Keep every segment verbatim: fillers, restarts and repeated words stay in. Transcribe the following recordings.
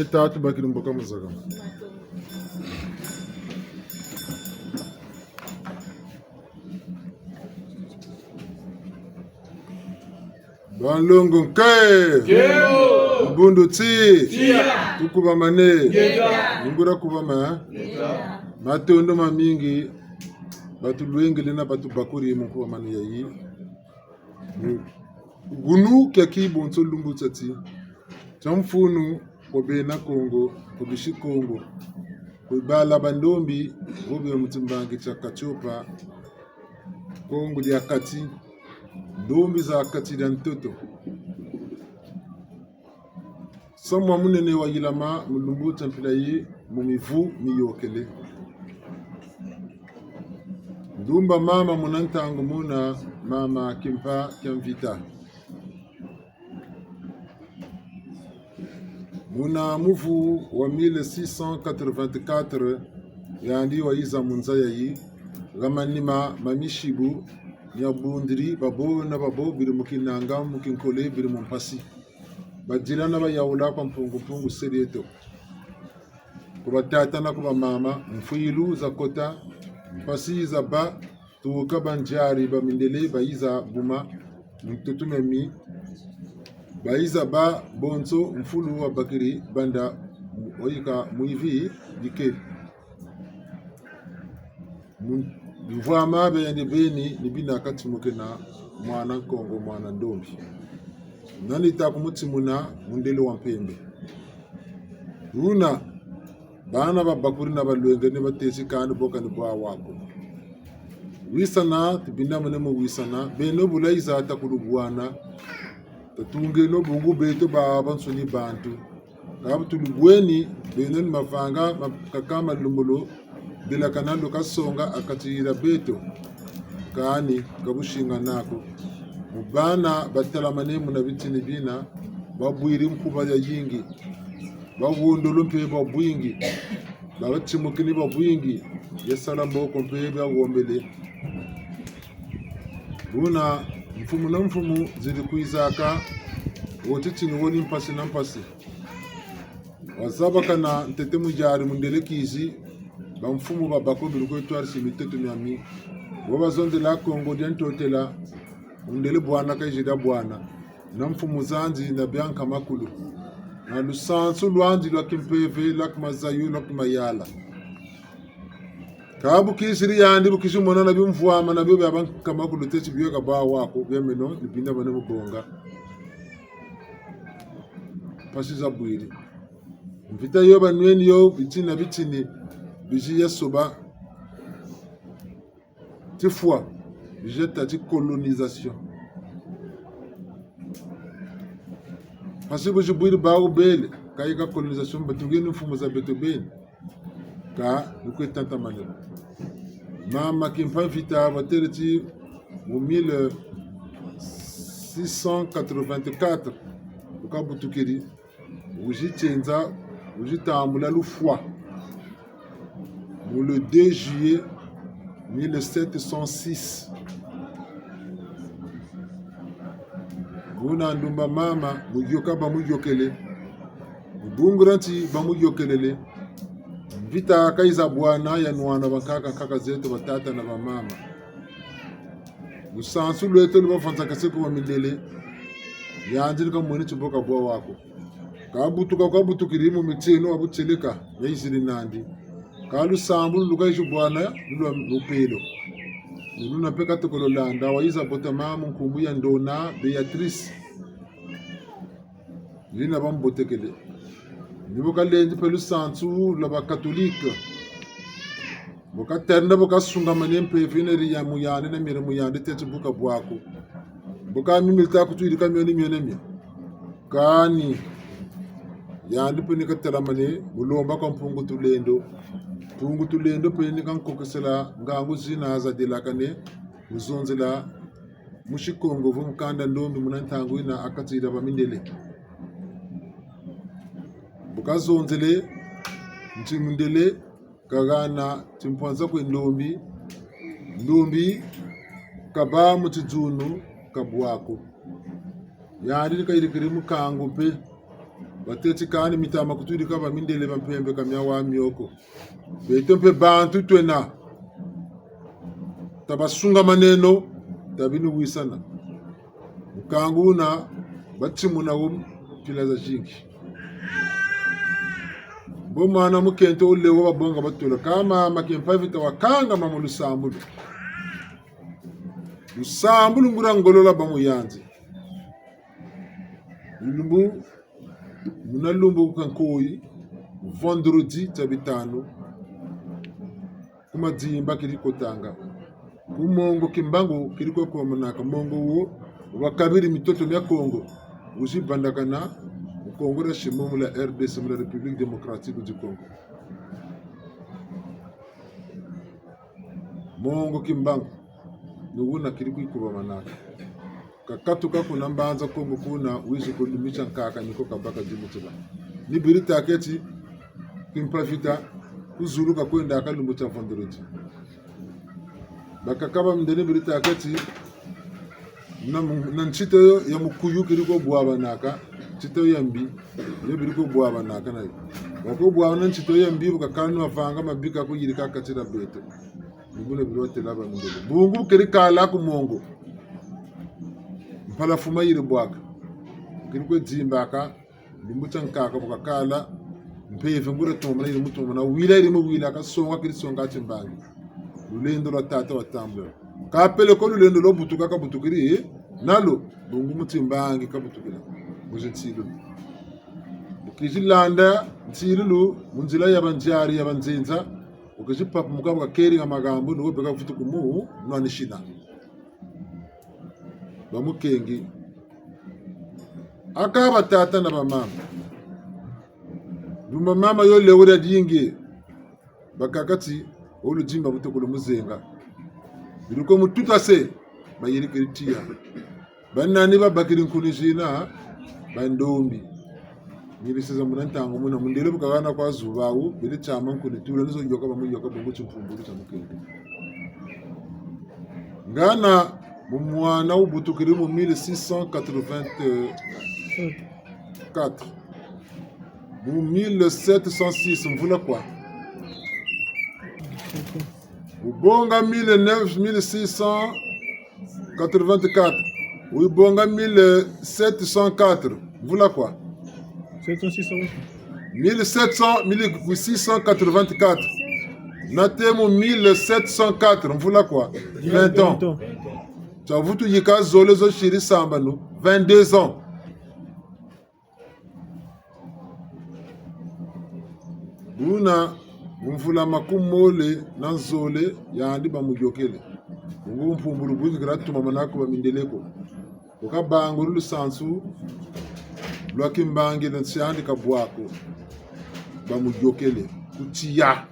Tatu bakiri mboka muzaka. Banlongo nke! Kio! Mbundu ti! Tia! Tukubamane! Ngeta! Ngura kubama! Ngeta! Matondo mamingi, batulwengele na batubakuri mu nkubamanu yayi. Gunu kiaki bonso lumbu tiati tia mfunu kwa bena Kongo, kwa bisi Kongo, kwa bala ba ndombi, bobe mu timbangi tia Katiopa, Kongo dia Kati, ndombi za kati dia ntoto. Samu wa munene wayilama mu lumbu tia mpila yi mu mivu miyokele. Ndumba mama muna ntangu muna, mama Kimpa kia Mvita. Muna muvu wa mille six cent quatre-vingt-quatre, yandi wayiza mu nza yayi, ha manima ma misibu mia bundiri babo na babo, biri mu kinanga, mu kinkole, biri mu mpasi. Badila na bayawula kwa Mpungu Mpungu se dieto. Ku batata na ku bamama, mfwilu zakota, mpasi zabâ, tuka banzari ba mindele bayiza buma mu ntoto miami, bayiza bâ bonso mfulu wabakiri banda wayika mwivi bike. Mu-, bimvwama biandi beni ni bina katimukina mwana Nkongo, mwana ndombi. Nani ta kumutimuna mundele wa mpembe. Buna, bana babakuri na balwenge ni batesi kani bo kani bwa wako. Wisana, tubindamane mu wisana, beno bula yiza ta kulubwana, tatungeno bungu beto babansoni bantu. Ka bu tulubweni, beno ni mavanga makaka ma lumbulu, delakana lukasonga ha kati dia beto. Kani, ka businga nako. Mu bana batalamane muna bitini bina, babwiri nkuba yayingi. Bawondolo mpe babwingi. Babatimukini babwingi. Yasala mboko mpe bawombele. Buna mfumu na mfumu ziri kwizaka, wo titini wo ni mpasi na mpasi. Wazabakana ntete mu yari mundele kizi, bamfumu babako biri kwe twarisi mitoto miami. Wo bazonzela Kongo dia Ntotela, mundele bwana kayizidi bwana. Na mfumu zandi na bia nkamakulu. Na lusansu lwandi lwa kimpeve, lwa kimazayu, lwa kimayala. Ka bu kiziri yandi, bu kizi mona na bimvwama na bio bia bankamakulu teti bio ka bwa wako, bia meno, ni bindamane mu bonga. Mpasi zabwiri. Mvita yo banweni yo, bitini na bitini, bizi ya soba. Tifwa, bizi ta ti colonisation. Mpasi bu zibwiri bawu bele, ka yika colonisation, batungeni mfumu za beto beni. Ka, ni kwe tantamane. Mama Kimpa Vita batêle ti mu mille six cent quatre-vingt-quatre, bu kabutukiri, wizi tienza, wizi tambula lufwa. Mu le deux juillet mille sept cent six. Buna ndumba mama, mu yoka bamuyokele. Mu bungula nti bamuyokelele. Mvita kayiza bwana ya nwana bankaka, nkaka zeto, batata na bamama. Lusansu lweto lubavwanzakase ku bamindele. Yandi ni kamweni ti bo ka bwa wako. Kabutuka, kabutukiri mu mitieno wa butieleka, yayiziri nandi. Ka lusambulu lu kayizi bwana, ni lwa lupelo. Ni luna mpe katokolo landa, wayiza botama mu nkumbu ya Ndona Béatrice. Ni lina bambotekele. Ni bo kalendi mpe lusansu lwa ba catholique. Bu katenda, bu kasungamane mpe vina ri ya mu yandi na mira mu yandi teti bu ka bwa ko. Bu kamimilita kutwiri ka mioni mioni mia. Kani, yandi mpe ni katelamane, mu lomba kwa Mpungu Tulendo. Mpungu Tulendo mpe ni kankokesela ngangu zina zadelakane, mu zonzela musi Kongo vo mu kanda ndombi muna ntangu yina ha kati dia bamindele. Bu kazonzele, nti mundele, kahana timpwanza kwe ndombi, ndombi kabâ mu tidzunu ka bwa ko. Yandi ni kayirikiri mukangu mpe, Batêti kani mitama kutudika ba mindele ba mpembe ka miawa mio ko. Beto mpe bantu twena. Tabasungamaneno, tabini wisana. Mukangu wuna, batimuna wo mpila zazingi. Mbo mwana mukento wule wo babonga batula. Kâ mama Kimpa Vita wakangama mu lusambulu. Lusambulu nguria ngolo lwabâ mu yandi. Lumbu, muna lumbu ku Kankoyi, vendredi tia bitanu, ku Madimba keri kotanga. Ku Mongo Kimbangu keri kwe kubamanaka, Mongo wo, wa kabiri mitoto mia Kongo, wizi bandakana mu Kongo dia Simon, mu la R D C, mu la République Démocratique du Congo. Mongo Kimbangu, ni wuna keri kwe kubamanaka. Kakatuka kuna Mbanza Kongo kuna, wizi ku lumbu tia nkaka ni ko kabaka dimbu tiba. Ni beri tâka ti, Kimpa Vita, ku zulu kakwendaka lumbu tia vendredi. Bakaka ba mindele beri tâka ti, na mu-, na ntito yo ya mukuyu keri ko bwabanaka, ntito yo ya mbi, yo beri ko bwabanaka nayo. Bako bwabana ntito yo ya mbi, bu kakala ni mavanga mabi ka kuyirika kati dia beto. Ni buna beri watêla ba mindele. Bungu keri kala ku Mongo. Mpala fuma yeri bwaka. Keri kwe dimbaka. Lumbu tia nkaka bu kakala. Mpeve nguria tomana yeri mu tomana. Wila yeri mu wila. Kasonga keri songa timbangi. Lulendo lwa tata watambula. Ka peleko lulendo lwa butuka kabutukiri nalo. Bungu mu timbangi kabutukila. Mu zi nsilulu. Bu kizi landa nsilulu mu nzila ya banziari ya banzenza. Bu kizi papumuka bu kakeringa magambu, ni wo beka vutu kumu nwanisina. Bamukengi. Aka batata na bamama. Lumbu mama yo lewo dia dingi. Bakaka ti, wo ludimba butukulu muzenga. Beri ko mututase, bayeri keri tiya. Banani babakiri nkuni zina, bandombi. Ni bisiza muna ntangu muna, mundele bu kahana kwa zuba wu, beri tiama nkuni tula, ni zo yoka bamuyoka bungu timpumbu tia mukenge. Ngana mu mwana wubutukiri mu mille six cent quatre-vingt-quatre. Mu mille sept cent six, mvula kwa? Wubonga mille neuf, mille six cent quatre-vingt-quatre. Wubonga mille sept cent quatre. Mvula kwa? Sept cent, six cent. Mille sept cent, mille six cent quatre-vingt-quatre. Nate mu mille sept cent quatre, mvula kwa? Vingt ans. Vingt ans. Tia vutu yika zole zo siri sambanu, vingt-deux ans. Buna, mu mvula makumole na nzole, yandi bamuyokele. Bungu mpumbu lu bwingi kala tumamana ko ba mindele ko. Bu kabangulu lusansu lwa kimbangi na nsi yandi kabwa ko. Bamuyokele. Ku tiya.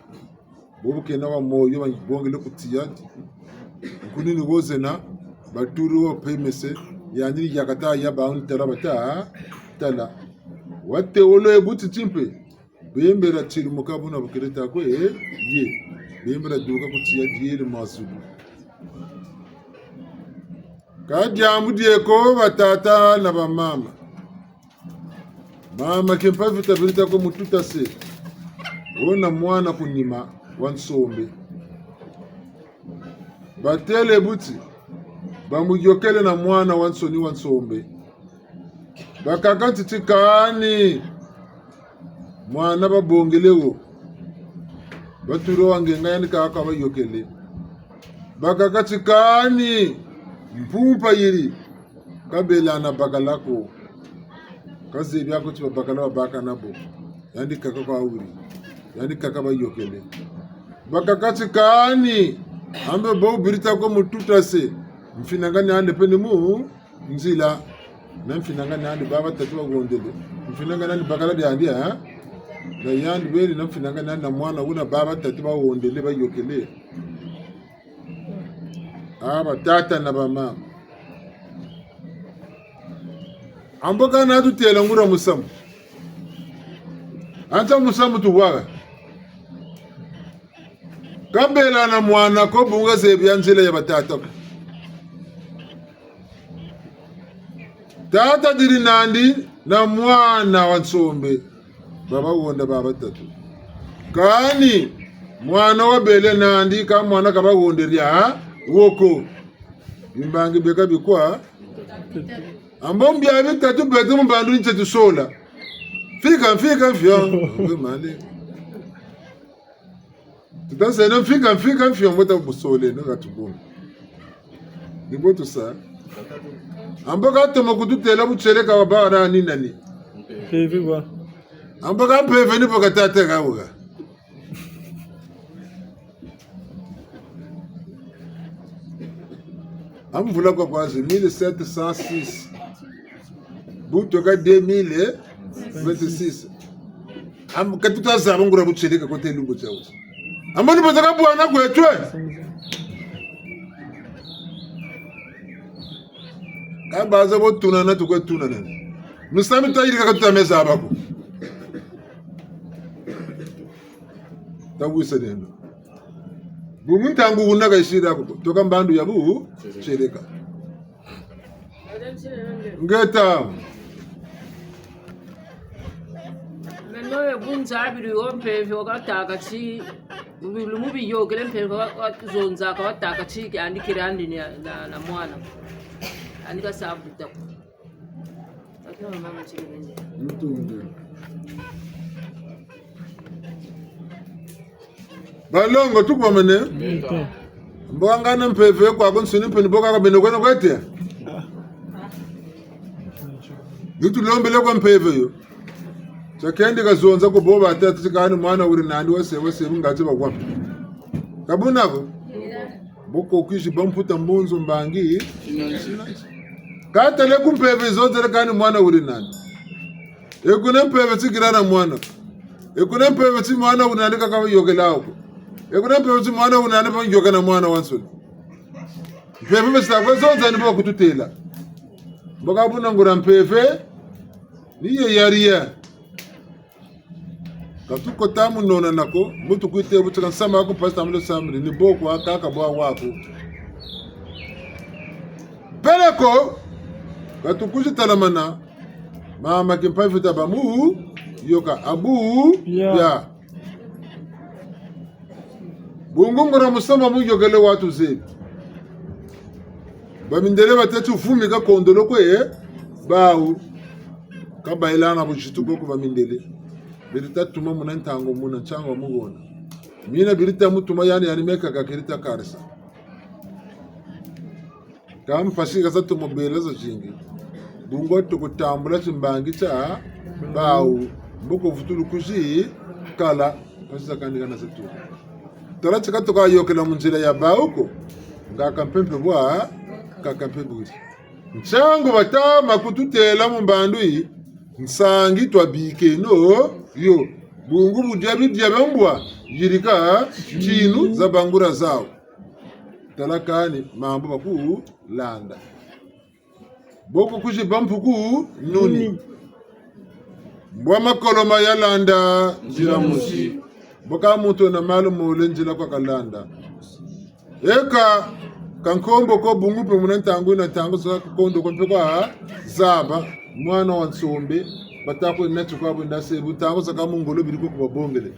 Bobu kena wa moyo, babongele ku tiya. Nkuni ni wo zena, baturi wo pemese, yandi ni yakata ya ba ntala bata tala. Wate wolo e buti timpe, bembela tilumuka buna bu kele ta kwe, ye. Bembela duka ku tiya diele mazulu. Ka diambu die ko batata na bamama. Mama Kimpa Vita beri ta ko mututase. Wona mwana ku nima wa nsombe. Batele buti, bamuyokele na mwana wa nsoni wa nsombe. Bakaka ntiti kani. Mwana babongele wo. Baturi wo wa ngenga yandi kaka bayokele. Bakaka ti kani mpumpa yiri. Ka bela na bakala ko. Ka zebi ako ti babakala babaka na bo. Yandi kaka kwa wiri. Yandi kaka bayokele. Bakaka ti kani. Ambe bo beri ta ko mututase. Mfinangani andi mpe ni mu nzila, na mfinangani andi baba tatu bahondele. Mfinangani andi bakala diandi, ha? Na yandi beri na mfinangani andi na mwana wuna baba tatu bahondele, bayokele. Ah, batata na bamama. Ambo kana tutela nguria musamu. Antia musamu tuwaka. Ka bela na mwana ko bungu zebi ya nzila ya batata ko. Tata diri nandi na mwana wa nsombe. Babahonda ba batatu. Kani mwana wabele nandi ka mwana kabahonde dia woko. Bimbangi bieka bikwa. Ambo mbia bitatu beto mu mbandu ntie tusola. Mfika, mfika, mfio. Mbe mali. Tutaseno mfika, mfika, mfio, mbo ta busoleno ka tubunga. Ni bo tusa. Ambo ka tomo kututêla butieleka wabâ na ni nani. Mpeve kwa. Ambo ka mpeve ni bo ka tata ka wuka. A mvula kwa kwa zi, mille sept cent six. Bu tweka deux mille vingt-six. Am, ka tuta zaba nguria butieleka kote lumbu tia wuti. Ambo ni bo ta ka bwana kweto e. Ka baza bo tunana, tukwe tunana. Misamu mi tayirika ka tuta me zaba ko. Tawisaneno. Bungu ntangu wuna ka yisira ko. Tweka mbandu ya butieleka. Ngeta. Meno ye bu nzabiri wo mpeve wa katâka ti, mu bi, mu biyôkele mpeve wa, wa zonzaka watâka ti, yandi keri yandi ni na, na mwana. Yandi ka sa buta ko. Ake mama mama ti. Balongo, tukwamene. Ngeta. Mbo ka ngana mpeve kwa ko nsuni mpe ni bo ka ka beno kwena kwete. Ni tulombele kwa mpeve yo. Tia kendi kazonza ko bo batâ ti kani mwana weri nandi wase, wase, ngati bakwambe. Ka buna ko? Bo ko kwizi bâ mputa mbonzo mbangi. Ka tala ku mpeve zonzele kani mwana weri nandi. E kuna mpeve ti keri na mwana. E kuna mpeve ti mwana weri nandi ka ka yôkela ko. E kuna mpeve ti mwana weri nandi ba yôka na mwana wa nsoni. Mpeve besa kwe zonza ni bo kututêla. Mbo ka buna nguria mpeve, ni ye yari ya. Ka tukota mu nona nako, mu tukwite bu tika nsama ko mpasi ta mu lo samiri, ni bo kwa kaka bwa waku. Peleko, ka tukwizi talamana, mama Kimpa Vita ba mu yôka, abu, ya. Ya. Bungu nguria musamu mu yôkele wa tuzebi. Bamindele batê ti vumi ka kondolo kwe, bawu. Ka bayilana buzitu ko ku bamindele. Beri ta tuma muna ntangu muna nsangu wa mu hona. Mina beri ta mu tuma yandi, yandi meka ka keri ta karisa. Ka mpasi ka za tomo bela zazingi. Bungu toko tambula timbangi tia bawu. Mbo ko vutulu kwizi kala. Mpasi za kani kana za tu. Tala ti ka toko yôkela mu nzila ya bawu ko. Nga ka mpe mpe bwa, ka ka mpe bwiri. Nsangu bata ma kututêla mu mbandu yi. Nsangi twabikeno yo. Bungu bu dia bidia bia mbwa. Yirika ntinu za bangura zawu. Tala kani mambu bakulanda. Bo ko kwizi bâ mpuku nuni. Mbwa makolo ma yalanda nzila mosi. Bo ka muntu wena malu mole nzila kwa kalanda. Eka, ka nkombo ko bungu mpe muna ntangu yina ntangu za ka kondo ko mpe kwa zaba, mwana wa nsombe, bata kwe nati kwa bwenda se, bu ntangu za ka mu ngolo beri ko ku babongele.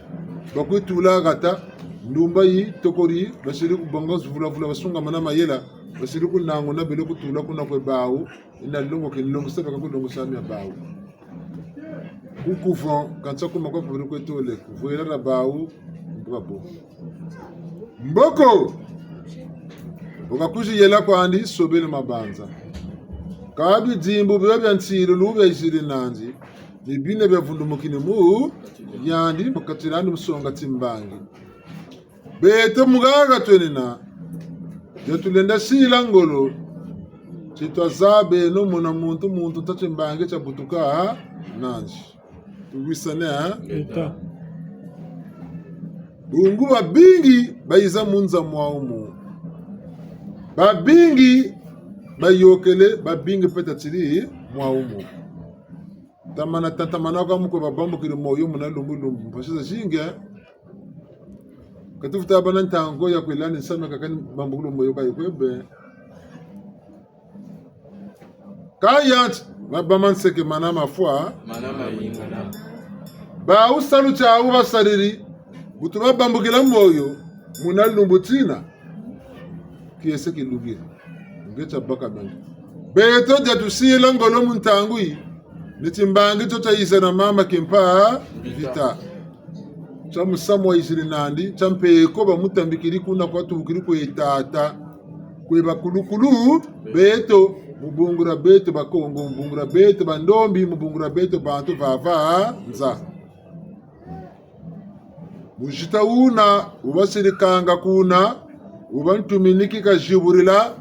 Bakwe tula hata, ndumba yi tokori, basiri ku bonga vulavula, basungamana mayela, basiri ku nanguna bele ku tula kuna kwe bawu, yina longo ke nlongo sa baka ku longo sa mia bawu. Ku couvent, kansa kuma kwa pabiri kwe tole, ku vwela dia bawu, nkuba bo. Mboko, bu ka kwizi yela kwandi, sobele mabanza. Ka bidimbu bia bia nsilulu bia yiziri nandi, ni bina bia vundumukini mu yandi, mu kati diandi mu songa timbangi. Beto mu haha twenina, bia tulenda sila ngolo, ti twazabeno muna muntu, muntu ta timbangi tia butuka nandi. Tuwisane, eh? Eta. Bungu babingi bayiza mu nza mwawu mu. Babingi bayôkele, babingi mpe tatiri mwawu mu. Tamana, tatamana kwa mu kwe babambukiri moyo muna lumbu lumbu. Mpasi zazingi, eh? Ka tufweti bâ na ntangu ya kwela ni nsana kaka ni bambukulu moyo ka yikwe be. Ka yanti, Maba ma nseke mana mafwa. Mana mayingana. Bawu salu tiawu basaliri, bu tubabambukila moyo, muna lumbu tina. Kiese kilubiri. Nge tia baka menga. Beto dia tusila ngolo mu ntangu yi. Ni timbangi tio tiayiza na mama Kimpa Vita. Tia musamu wayiziri nandi, tia mpeko bamutambikiri kuna kwa tukiri kwe tata. Kwe bakulukulu beto, mu bungu dia beto Bakongo, mu bungu dia beto Bandombi, mu bungu dia beto bantu vava nza. Muzita wuna, wubasirikanga kuna, wubantuminiki kaziburila,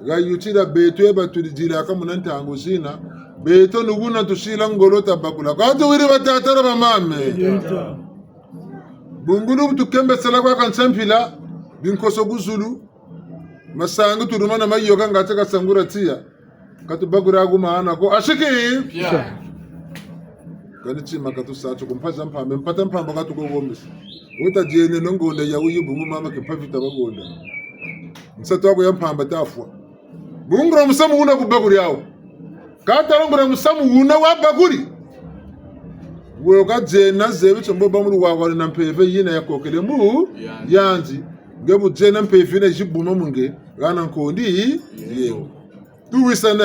ha yutila beto e batulidilaka muna ntangu zina, beto ni wuna tusila ngolo tabakula. Kwa tuwiri batata na bamama. Yenta. Bungu lu bu tukembesela kwa kansa mpila, binkoso ku zulu, masangu tuluma na mayoka ngati kasangura tiya. Ka tubakula ku mana ko. Ashiki! Pia. Kani tima ka tusa tio ku mpasi za mpamba, mpata mpamba ka tuko wombesa. Weta diene no ngonda ya wuyi bungu mama Kimpa Vita bagonda. Nsatu aku ya mpamba tafwa. Bungu dia musamu wuna kubakuri awu. Kâ tala nguria musamu wuna wabakuri. Wo ka diena zebi tio mbo ba mu luwawani na mpeve yina yakokele mu yandi. Nge bu diena mpeve yina zibuma mu nge, hana nkondi yewu. Tuwisane?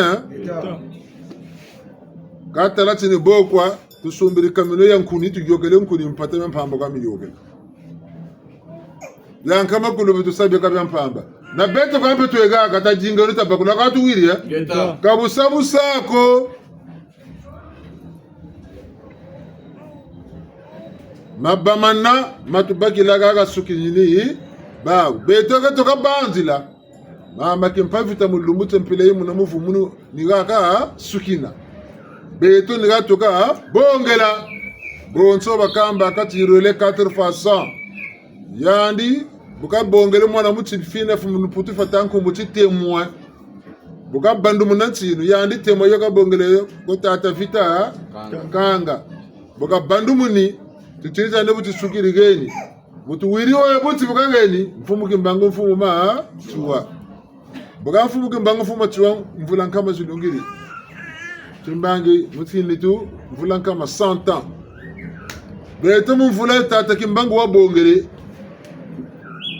Kâ tala tini bo kwa, tusumbiri kamino ya nkuni, tuyokele nkuni mpata mia mpamba kwa miyokele. Bia nkama kulu bi tusa bia ka bia mpamba. Na beto kwa mpe tweka kata dinga ni tabakula kwa tuwiri, eh? Ngeta. Ka busa busa ko. Maba mana matubakila ha kasukinini bawu. Beto ke tuka banzila. Mama Kimpa Vita mu lumbu tie mpila yi muna muvu munu ni ha kasukina. Beto ni ha tuka bongela. Bonso bakamba kati relais quatre fois cent. Yandi, bu kabongele mwana mu tifina fu munu putu fata nkumbu ti témoin. Bu kabandumuna ntinu, yandi témoin yo kabongele yo, ko tata Vita Kanga. Kanga. Bu kabandumuni, titini tiandi bu tisukiri heni. Bu tuwiri wo bu ti bu kaheni, Mfumu Kimbangu, Mfumu Matsoua. Bu ka Mfumu Kimbangu, Mfumu Matsoua, mvula nkama zilungiri. Timbangi, mu tini tu, mvula nkama cent ans. Beto mu mvula tata Kimbangu wabongele.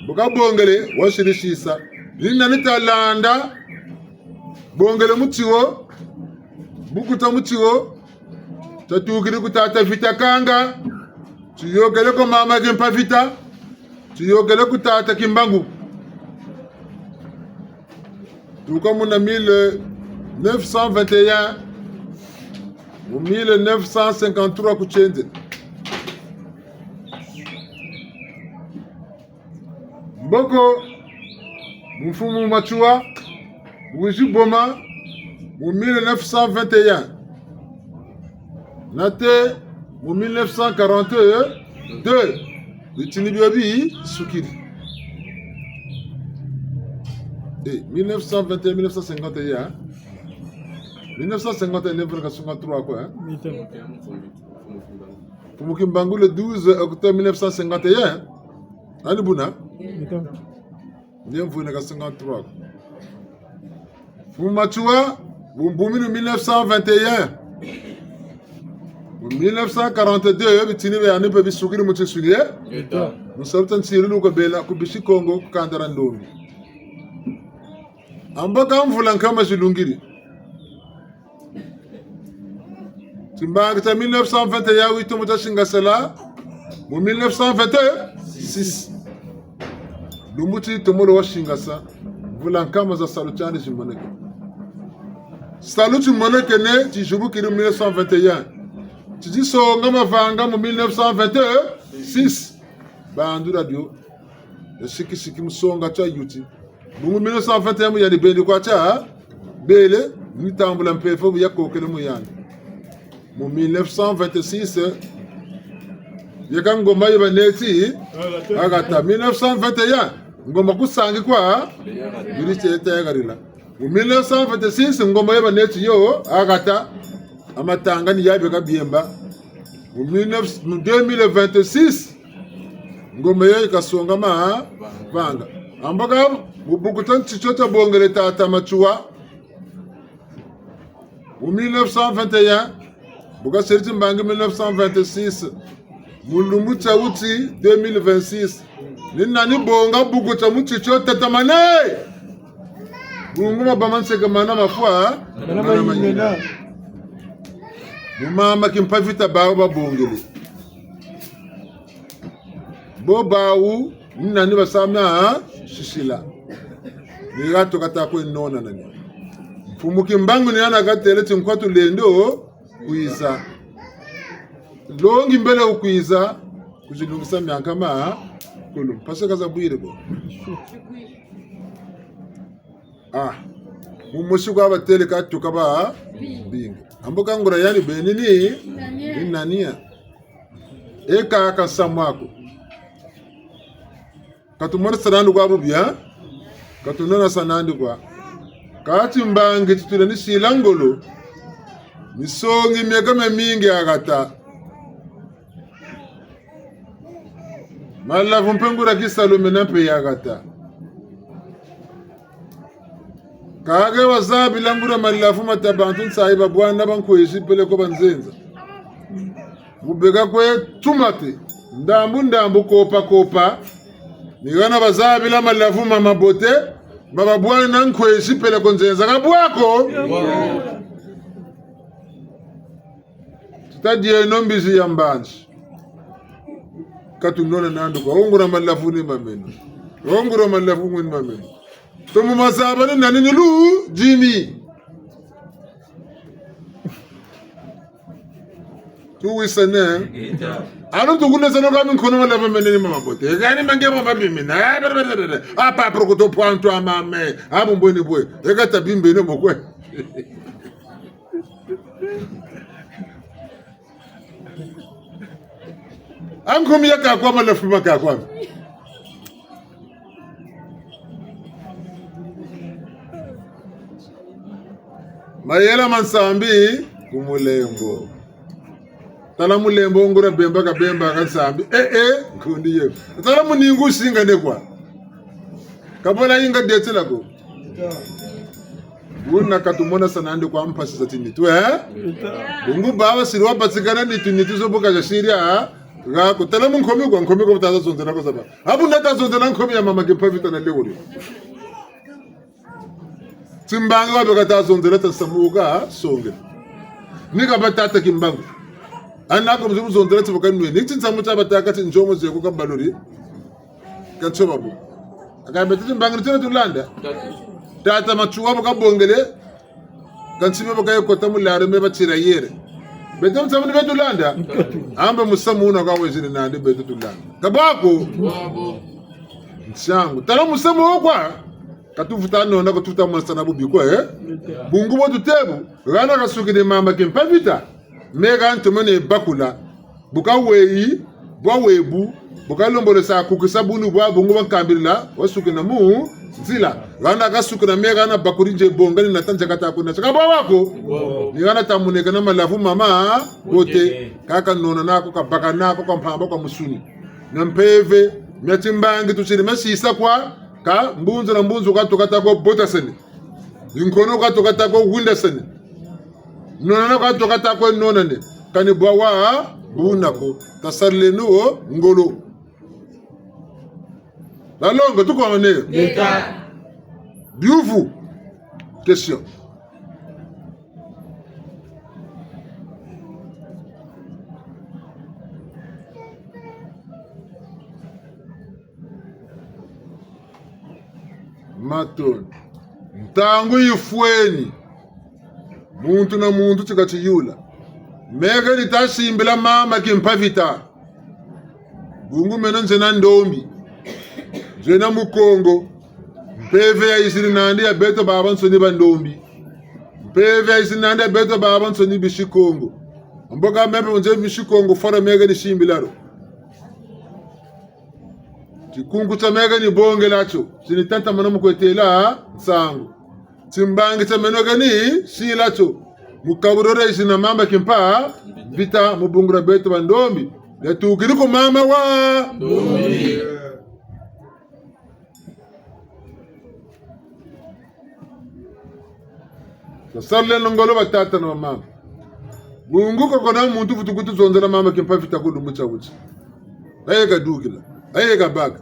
Bu kabongele, wasirisisa. Ni nani talanda, bongele mu tiwo, bukuta mu tiwo, tatukiri ku tata Vita Kanga, tuyokele ko mama Kimpa Vita, tuyokele ku tata Kimbangu. Tuka muna mille neuf cent vingt et un, mu mille neuf cent cinquante-trois ku tiende. Mboko, Mfumu Matsoua, wizi boma, mu mille neuf cent vingt et un. Nate, mu mille neuf cent quarante-deux, bitini bio bisukiri. Eh, mille neuf cent vingt et un, mille neuf cent cinquante et un, hein? Mille neuf cent cinquante et un, neuf cent cinquante-trois, quoi, hein? Mfumu Kimbangu le douze octobre mille neuf cent cinquante et un. Nani buna? Nge mvwene ka cinquante-trois. Mfumu Matsoua, bu mbumini mille neuf cent vingt et un. Mu mille neuf cent quarante-deux, bitini biandi mpe bisukiri mu tinsuni, eh? Ngeta. Mu salu tia nsilu lu kabela ku bisi Kongo, ku kanda dia ndombi. Ambo ka mvula nkama zilungiri. Timbangi tia mille neuf cent vingt et un, witomo tia singasala mu mille neuf cent vingt-six. Lumbu ti tomolo wa singasa, mvula nkama za salu tiandi timoneke. Salu timonekene, tizibukiri mu mille neuf cent vingt et un. Tizi songa mavanga mu mille neuf cent vingt-six. Bandula dio, ya sikisiki mu songa tia yuti. Bungu mille neuf cent vingt et un mu yandi bendi kwa tia bele, ni tambula mpeve bu yakokele mu yandi. Mu mille neuf cent vingt-six, yeka ngoma yi baneti ha kata. Mille neuf cent vingt et un, ngoma ku Sangi kwa biri tieta yakarila. Mu mille neuf cent vingt-six, ngoma yi baneti yo ha kata. A matanga ni ya beka biemba. Mu mille neuf, mu deux mille vingt-six, ngoma yo yika songa mavanga. Ambo ka mu bukuta ntitio tia bongele tata Matsoua. Mu mille neuf cent vingt et un, bu kasiri timbangi mille neuf cent vingt-six, mu lumbu tia wuti deux mille vingt-six. Ni nani bonga buku tia mu titio tatamane? Bungu mabama nseke mana mafwa, mana mayinena. Mu mama Kimpa Vita bawu babongele. Bo bawu, ni nani basa mia sisila? Ni ha tukata kwe nona nani? Mfumu Kimbangu ni hana katêle ti nkwa tulendo kwiza. Longi mbele wukwiza, kuzilungisa miankama, kulu. Mpasi ka zabwiri bo. Ah, mu mosi kwa batêle ka tuka ba bingi. Ambo ka nguria yani beni ni, ni nani ya? Eka ka nsamu aku. Ka tumonesa nandi kwa bubi, eh? Ka tunonesa nandi kwa. Kâ timbangi ti tulendi sila ngolo. Misongi mieka miamingi ya hata. Malavu mpe nguria kisalu mena mpe ya hata. Kâ ke wazabila nguria malavu ma ta bantu nsayi babwana ba nkwezi peleko banzenza. Mu beka kwe tuma te, ndambu ndambu, kopa kopa. Ni hana bazabila malavu ma mabote, ma babwana nkwezi peleko nzenza. Ka bwa ko? Tita dieno mbizi ya mbanzi. Ka tunona nandi kwa. Nguria malavu ni ma meno. Nguria malavu ni ma meno. Tomo mazaba ni nani ni lu dimi. Tuwisane. Alo tukunesa no kami nkono malavu mene ni ma mabote. Kani mange mama bimina. Ah, bere, bere, bere. Apa prokoto pwantu amame. Abu mbweni bwe. Eka tabimbene mokwe. A nkomi ya ka kwa, malavu ma ka kwa. Mayela ma nsambi ku mulembo. Tala mulembo nguria bemba ka bemba ka nsambi. Eh, eh, nkundi ye. Tala muningu singane kwa. Ka bwela yinga dietila ko. Buna ka tumonesa nandi kwa mpasi za tinitu, eh? Bungu bawu siri wabatikana ni tinitu zo bu ka za siri, ah? Ga kutala mu nkomi kwa, nkomi kwa bu taza zonzela ko zaba. Abu nata zonzela nkomi ya mama Kimpa Vita na lewuri. Timbangi wa beka ta zonzela ta nsamu ka songela. Ni ka ba tata Kimbangu. Ana ko mzimu zonzela ti bu ka nwe. Ni ti nsamu tia batâka ti nzongo ze ko ka baluri. Ka nsoba bu. Aka beto timbangi ni tina tulanda. Tata Matsoua bu kabongele. Kansi be bu kaye kota mu l'armée ba tirailleurs. Beto musamu ni beto tulanda. Amba musamu wuna kwa wezini nandi beto tulanda. Ka bwa ko? Nsangu. Tala musamu wo kwa. Ka tuvuta nona, ka tuvuta mwanisana bubi kwa, eh? Bungu bo tutê bu. Hana kasukini mama Kimpa Vita. Me ha ntomene bakula. Bu kaweyi, bwa webu, bu kalombolesa kukisa bunu bwa bungu bwa nkambilila, wasukina mu nzila. Hana kasukina me hana bakuri nze bonga ni nata nze kata kuna. Saka bwa wako? Ni hana tamuneka na malavu mama, bote, kaka nona nako, kabaka nako, kwa mpamba, kwa musuni. Na mpeve, mia timbangi tusiri masisa kwa, ka mbunzu na mbunzu ka tukata ko botasene. Nkono ka tukata ko windasene. Nonana ka tukata ko nonane. Kani bwa wa buna ko. Tasarileno wo ngolo. Balongo, tukwamane. Ngeta. Biyuvu. Question. Matondo. Ntangu yifweni. Muntu na muntu tika tiyula. Me heni tasimbila mama Kimpa Vita. Bungu meno nzena ndombi. Nzena Mukongo. Mpeve yayiziri nandi ya beto babansoni bandombi. Mpeve yayiziri nandi ya beto babansoni bisi Kongo. Mboka me mpe nze bisi Kongo, fora me heni simbila ro. Tikunku tia me heni bongela tio, ti ni tatamana mu kwe têla nsangu. Timbangi tia meno heni sila tio, mu kaburore isi na mama Kimpa Vita, mu bungu dia beto bandombi. Yatukiri ku mama wa ndombi. Tasarileno ngolo batata na bamama. Bungu ko kuna muntu vutu kutuzonzela mama Kimpa Vita ku lumbu tia buti. Aye kadukila. Aye kabaka.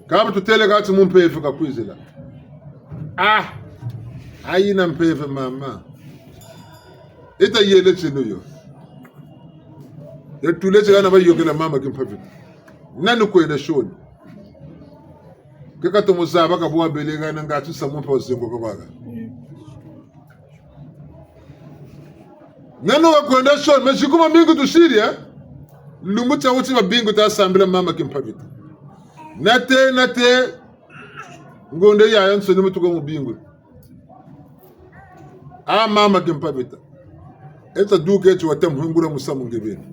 Kâ bu tutêle kati mu mpeve kakwizila. Ah! Ayina mpeve mama. Yita yele tino yo. Yatule ti hana bayôkela mama Kimpa Vita. Nani kwenda sioni? Keka tomo zaba ka bwa bele hana ngatu samu mpe wazengo kabaka. Nani wakwenda sioni, masiku mamingi tusiri, eh? Lumbu tia buti babingi tasambila mama Kimpa Vita. Nate, nate, ngonde yayansoni mu tuka mu bingu. Ah, mama Kimpa Vita. Yita duka ti wata muhungula musamu nge beni.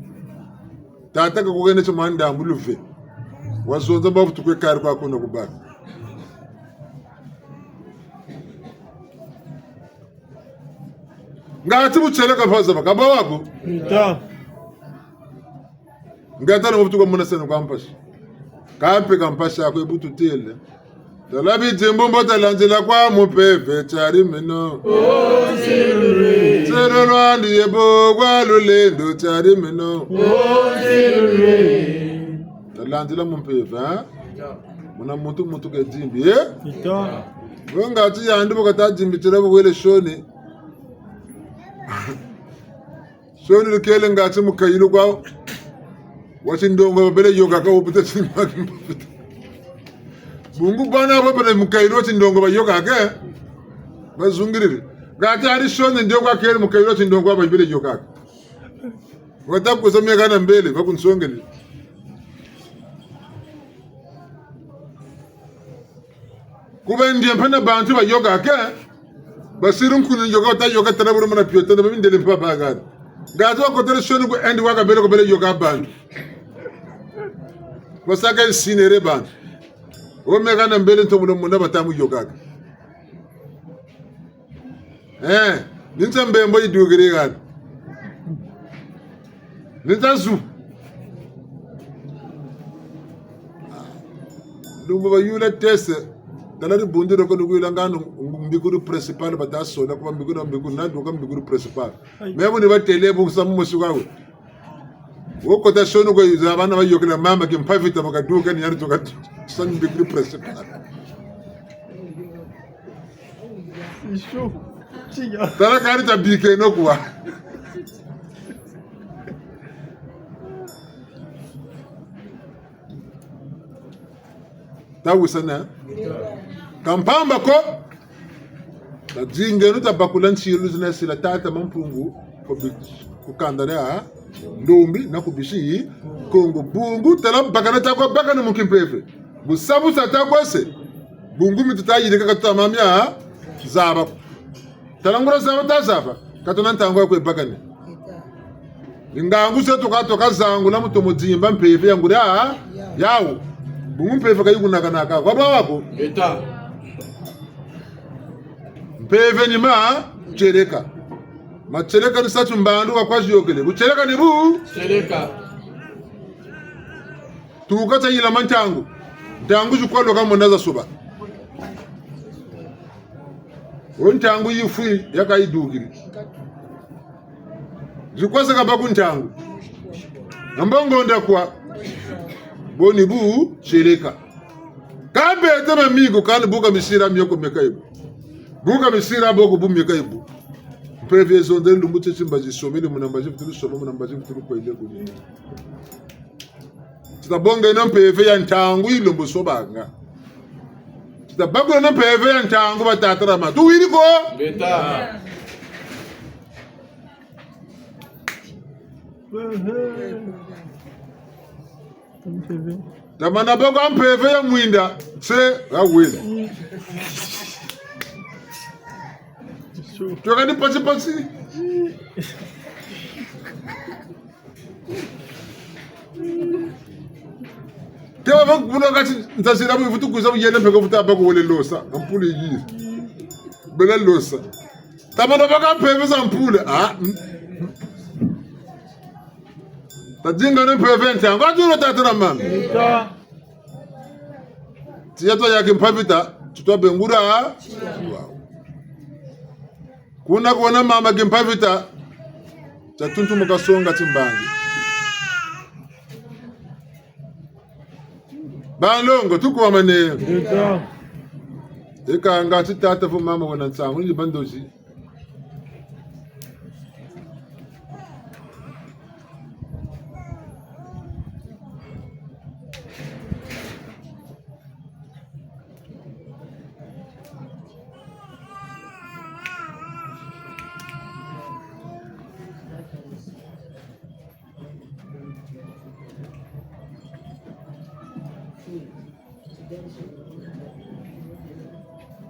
Tata kakuhene ti manda mbuluve. Wazonza bavutu kwe kari kwa kuna kubaka. Ngati bu tieleka mpe zaba, ka bwa ko? Nta. Ngeta na mu vutu kwa mona seno kwa mpasi. Kampe ka mpasi ako ye bu tutêle. Tala bidimbu mbo talandila kwa mu mpeve tiari meno. Tselo lwandi ye bo kwa lulendo tiari meno. Talandila mu mpeve, eh? Muna muntu muntu ke dimbi, eh? Ita. Bo ngati yandi bo kata dimbitila bo wele sioni. Sioni lukele ngati mukayulu kwa wa tindongo babele yôkaka wo buta tini maki mbabuta. Bungu bana babele mukayulu wa tindongo bayôkaka, bazungiriri. Ngati ari sioni ndio kwa kele mukayulu wa tindongo babele yôkaka. Wata kuza miaka na mbele, bakunsongele. Kuba ndie mpe na bantu bayôkaka, basiri nkuni yôka, wata yôka tala buru mana piota, na babindele mpe bagani. Ngati wakotele sioni ku endi wakabele ko bele yôka bantu. Basaka isinere bantu. Wo miaka na mbele ntomulo muna batamu yôkaka. Eh, ni nsa mbembo yidukiri hana. Ni nsa zu. Lumbu bayula tese, tala dibundu dio ko ni kuyula ngano mbikulu principal bata sola, kuba mbikulu, mbikulu, naduka mbikulu principal. Ayi. Memu ni batêle bu samu mosi kwa we. Wo kota sioni kwe za bana bayôkela mama Kimpa Vita bakaduka ni yandi toka sani mbikulu principal. Ishu. Tiya. Tala kani tabikeno kwa. Tawisana. Ka mpamba ko. Tadingeno tabakula nsilu zina sila tata Mampungu ku bi-, ku kanda dia ndombi na ku bisi Kongo. Bungu tala bakana takwa bakana mu kimpeve. Bu sa bu sa takwa se. Bungu mi tuta yirika ka tuta mamia zaba. Tala nguria zaba tazaba. Ka tuna ntangu ya kwe bakani. Ni ngangu zeto ka toka zangula mu tomo dimba mpeve ya nguria yawu. Bungu mpeve ka yikunakanaka. Kwa bwa wako? Eta. Mpeve ni matieleka. Matieleka ni sa ti mbandu wa kwa ziyôkele. Butieleka ni bu? Tieleka. Tuka tayila ma ntangu. Ntangu zikwa loka mona za soba. O ntangu yifwi yaka yidukiri. Zikwa zeka bâ ku ntangu. Na mbongo nda kwa. Bo ni butieleka. Ka bete ma migo kani buka misira mioko meka ibu. Buka misira boko bu meka ibu. Mpeve zonde lumbu titi mbazi sobele muna mbazi vutulu soba muna mbazi vutulu kwele kuni. Ti tabongeno mpeve ya ntangu yilembo sobanga. Ti tabakuleno mpeve ya ntangu batata na mama. Tuwiri ko? Beta. Tamana baka mpeve ya mwinda, se, awele. Tweka ni pasi pasi. Te wa baka kuna kati, nzazira bu vutu kwiza bu yele mpeko vutu baka wele losa, ampoule yi. Bele losa. Tamana baka mpeve za ampoule. Ah. Mm. Tadingeno mpeve ntangu. Aturo tata na mama. Eta. Tiya twa yaki mpavita, ti twa bengura. Wow. Kuna kwena mama Kimpa Vita, tia tuntumuka songa timbangi. Banlongo, tukwamane. Eka ngati tata vo mama wena nsangu, ni bandozi.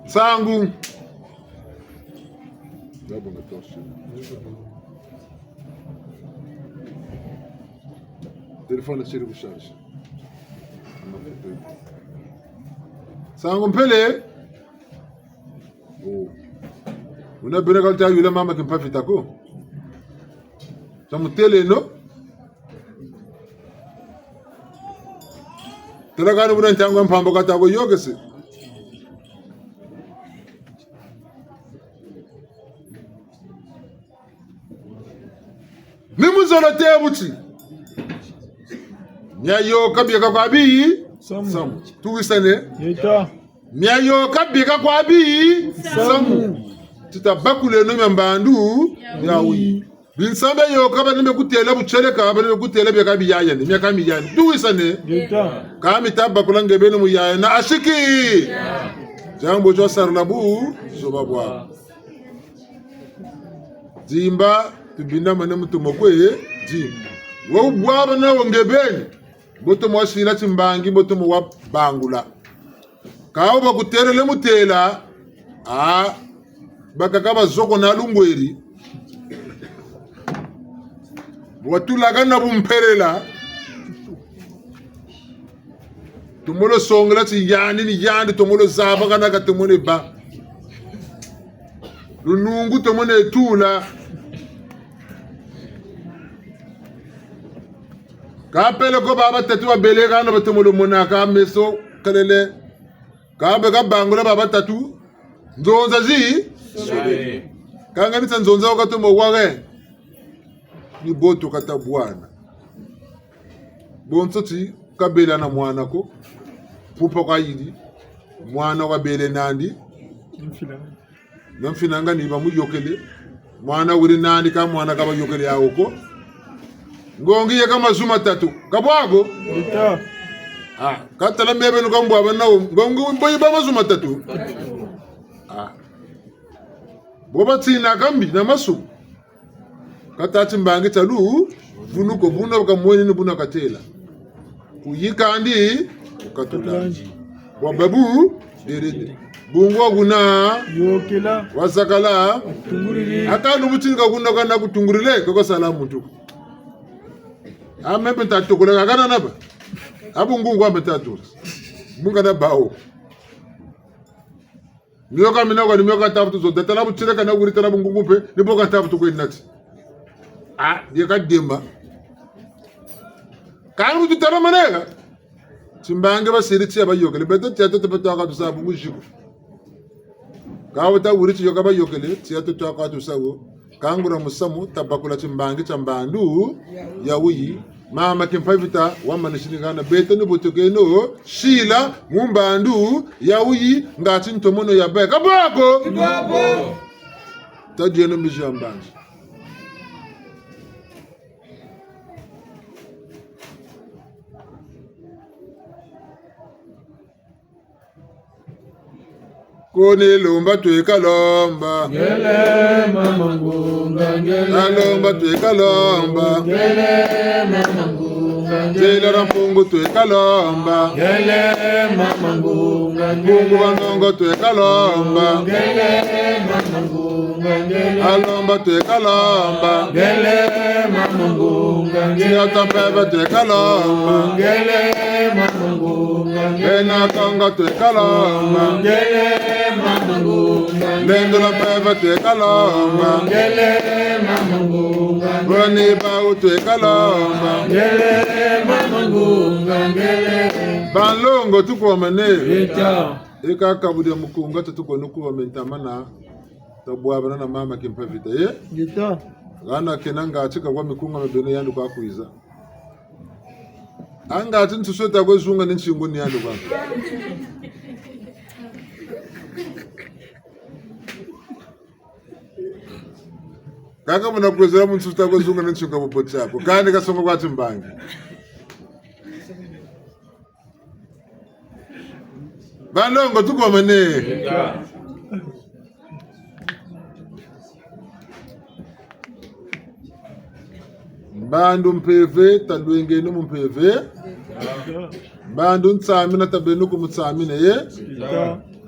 Nsangu. Téléphone siri ku charge. Nsangu Mpele. Oh. Wuna bena ka luta yula mama Kimpa Vita ko. Tia mutêle no. Tala kani buna ntangu ya mpamba kata ko yôkese. Ni mu zolo tê bu ti. Mia yôka bieka kwa bi. Samu. Samu. Tuwisane. Yeta. Mia yôka bieka kwa bi. Samu. Samu. Ti tabakuleno mia mbandu. Yawu. Yawu. Binsambu bia yôka bani me kutêla butieleka, bani me kutêla bieka bi yayane, miaka mi yayane. Tuwisane. Yeta. Ka mi tabakula nge beni mu yayane, asiki. Diambu dio sarila bu, zoba bwa. Dimba, tubindamane mu tomo kwe, dimba. Wo bwabana wo nge beni. Mbo tomo wasila timbangi, mbo tomo wabangula. Ka wo bakutêlele mutêla, ah, bakaka bazoko na lungweri. Watulaka na bumpelela. Tomo lo songela ti yandi ni yandi, tomo lo zabakana ka tomo ne bâ. Lunungu tomo ne tula. Ka pele ko baba tatu babelekana batomo lo monaka meso kelele. Ka beka bangula baba tatu. Nzonza zi? Kanga ni sa nzonza wo katomo ware. Ni bo tu kata bwana. Bonso ti kabela na mwana ko. Pupa kwa yidi. Mwana wabele nandi. Mfila. Na mfinanga ni bamuyôkele. Mwana wuri nandi ka mwana ka bayôkele yawu ko. Ngongi yeka mazu matatu. Ka bwa ko? Yeta. Ah, ka tala mebe nuka mbwabana wo. Ngongi mbo yiba mazu matatu. Ah. Bo batinaka mbi na masu. Kata timbangi tia lu, vunu ko buna ka mweni ni buna katêla. Kuyikandi, kukatulandi. Bwa babu, derede. Bungu wa kuna, yôkela. Wazakala, tunguriri. Aka nu mutinga kuna kana kutungurile, koko sala muntu. A me mpe nta tokola, kana naba. A bungungu a mpe nta tokola. Bunga na bawu. Mioka mina kwa ni mioka ntafutu zo. Datala butieleka na wuri tala bungungu mpe, ni bo ka ntafutu kwe nati. Ah, die ka dema. Kani mutu tala maneka. Timbangi basiri tia bayôkele. Beto tia toto beto aka tusa bungu ziku. Ka wuta wuri ti yôka bayôkele, tia toto aka tusa wo. Kangula musamu, tabakula timbangi tia mbandu, yawuyi. Mama Kimpa Vita, wamanisini hana, beto ni bo tukeno, sila, mu mbandu, yawuyi, ngati ntomono ya beka. Bwa ko! Bwa ko! Tadieno mbizi ya mbanzi. Koni lomba tweka lomba. Ngele mama ngunga, ngele. Alomba tweka lomba. Ngele mama ngunga, ngele. Nzila ra Mpungu tweka lomba. Ngele mama ngunga, ngele. Mpungu wa nongo tweka lomba. Ngele mama ngunga, ngele. Alomba tweka lomba. Ngele mama ngunga, ngele. Tiata mpeve tweka lomba. Ngele mama ngunga, ngele. Bena Kongo tweka lomba. Ngele mama ngunga, ngele. Lendo la mpeve tweka lomba. Ngele mama ngunga, ngele. Boni bawu tweka lomba. Ngele mama ngunga, ngele. Banlongo tukwamane. Yeta. Eka kabu dia mukunga tutuko nukuwa mentamana. Tabwabana na mama Kimpa Vita, ye? Ngeta. Hana kena ngati ka kwa mikunga mia beno yandi kwa kwiza. A ngati nsusu ta kwe zunga ni nsingu ni yandi kwa. Kaka muna kwezela mu nsusu ta kwe zunga ni nsingu mu boti ako. Kani kasonga kwa timbangi. Banlongo, tukomane. Mbandu mpeve, talwengeno mu mpeve. Mbandu nsamina, tabeno ku mu nsamina, ye?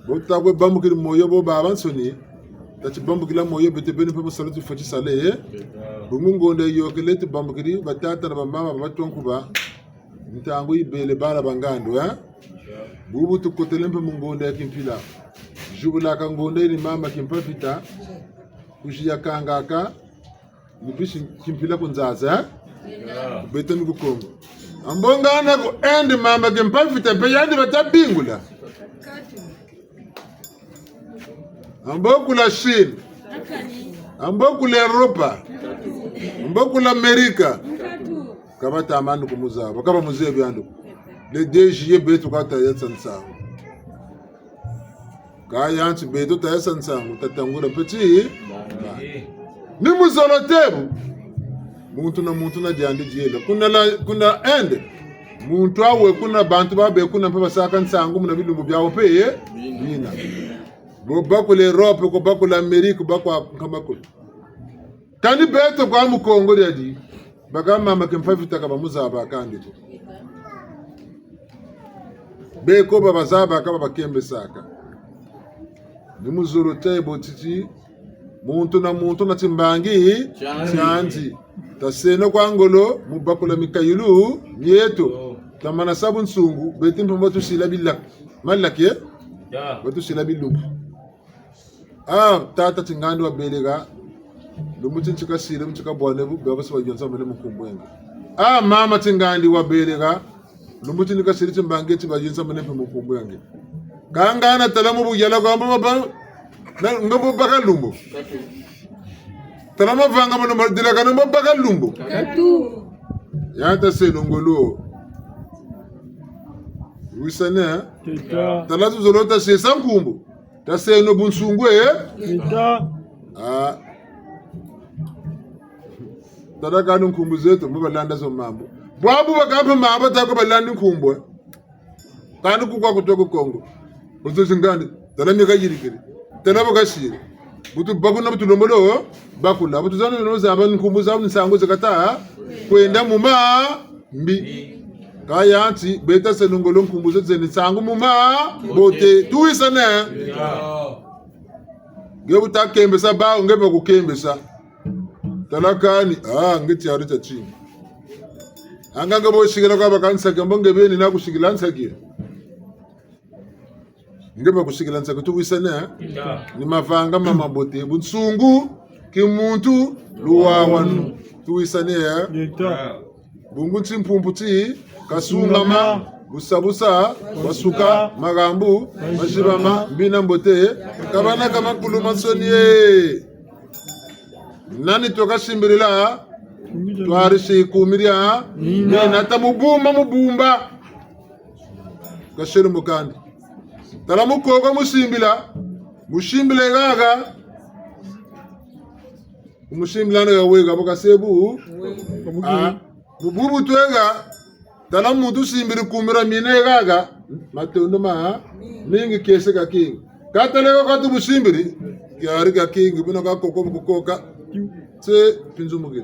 Bo takwe bambukiri moyo bo babansoni. Tati bambukila moyo beto beni mpe mu salu tufweti sala, ye? Bungu ngonda yiyôkele tubambukiri batata na bamama ba batonkuba. Ntangu yibele bala ba ngandu, eh? Bubu tukotele mpe mu ngonda ya kimpila. Zibulaka ngonda yi ni mama Kimpa Vita. Kuzi ya kangaka, ni bisi kimpila ku nzaza, eh? Beto ni ku Kongo. A mbo ngana ku Inde mama Kimpa Vita, mpe yandi bata bingula. A mbo ku la Chine. A mbo ku la Europa. A mbo ku la Amerika. Ka bata manu ku muzaba, ka bamuzebi yandi ko. Le deux juillet beto ka tayatsa nsangu. Ka yanti beto tayatsa nsangu, tatangula peti. Ni muzolo tebu. Muntu na muntu na diandi diela. Kuna la, kuna Inde. Muntu awe kuna bantu babe kuna mpe basaka nsangu muna bilumbu biawu mpe, ye? Bina. Bo ba ku l'Europe, ko ba ku l'Amérique, ba kwa nkama kulu. Kani beto kwa mu Kongo diadi, baka mama Kimpa Vita ka bamuzaba kandi ko. Beko babazabaka, babakembesaka. Ni muzolo tebu titi, muntu na muntu na timbangi tiandi. Tiandi. Taseno kwa ngolo, mu bakula mikayulu mieto. Tamana sa bunsungu, beti mpe batusila bilak-, malaki, eh? Ya. Batusila bilumbu. Ah, tata Tingandi wabeleka. Lumbu ti nti kasiri, mu nti kabwane bu, bia basi bayonza mene mu nkumbu ya nge. Ah, mama Tingandi wabeleka. Lumbu ti ni kasiri timbangi ti bayonza mene mpe mu nkumbu ya nge. Ka ngana tala mu buyala kwa mbo baba, na, nga mbo baka lumbu. Tala mavanga mano madila kana mbo baka lumbu. Katu. Ya taseno ngolo. Wisane, eh? Teta. Tala tuzolo tasesa nkumbu. Taseno bunsungu, eh? Teta. Ah. Tala kani nkumbu zeto, mbo balanda zo mambu. Bwabu bakaka mpe mambu, tako balandi nkumbu, eh? Kani ku kwa kutoko Kongo. Butu zingandi, tala mi kayirikiri. Tala bakasiri. Butu bakuna butu lombolo, bakula. Butu zanu no zaba nkumbu zabu nsangu zakata, kwenda mu mambi. Ka yanti, beta seno ngolo nkumbu zeto zeni nsangu mu mambote. Tuwisane. Nge bu takembesa bawu, nge bakukembesa. Tala kani, ah, nge tiari tia tingi. Anga nge bo sikila kwa baka nsaki, mbo nge beni na kusikila nsaki. Nge bakusikila nsaki, tuwisane, eh? Ni mavanga ma mabote, bunsungu, kimuntu, luwawanu. Tuwisane, eh? Bungu nti mpumpu ti kasungama, busa busa, wasuka, makambu mazibama, mbi na mbote, kabana ka makulu mansoni, eh. Nani toka simbilila, twarisi kumi dia mina, ta mubumba, mubumba. Kaselo mukandi. Tala mukoko musimbila, musimbila haha. Musimbila na ya wega, bo kasebu. Ah, mu bubu twega, tala muntu simbiri kumi dia mina haha, matondo mamingi, kiese ka kingi. Ka tala ko katu musimbiri, kiari ka kingi, buna ka koko mu kukoka. Se pinzumuke.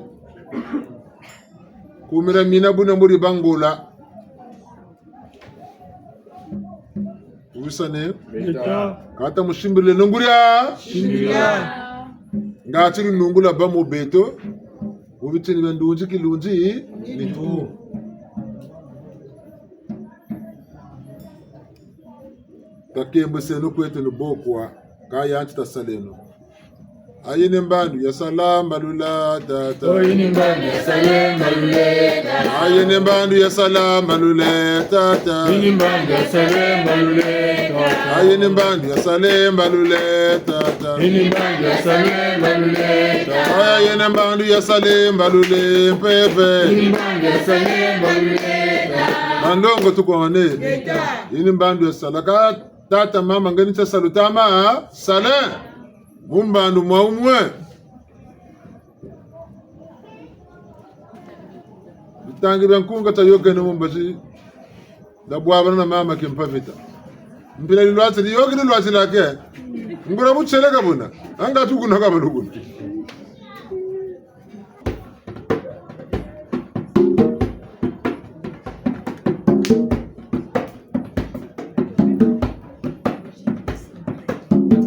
Kumi dia mina buna muri bangula. Tuwisane. Leta. Kata musimbiri no nguria. Simbira. Ngati lunungu lwabâ mu beto, mu bitini bia ndunzi kilunzi, nitu. Takembeseno kweto ni bokwa, ka yanti tasaleno. Aye ni mbandu ya sala mbalula, tata. Aye ni mbandu ya sala mbalula, tata. Aye ni mbandu ya sala mbalula, tata. Aye ni mbandu ya sala mbalula, tata. Aye ni mbandu ya sala mbalula, tata. Aye ni mbandu ya sala mbalula, tata. Aye ni mbandu ya sala mbalula, mpeve. Aye ni mbandu ya sala mbalula, tata. Bandongo tukwamane. Aye ni mbandu ya sala ka tata, mama, ngeni tia salu tama, sala. Mu mbandu mwa umwe. Bitangi bia nkunga tayokene mu mbazi. Nda bwabana na mama Kimpa Vita. Mpila lilwati, liyoki lilwati lake. Nguria butieleka buna. Anga tukuna ka balukuna.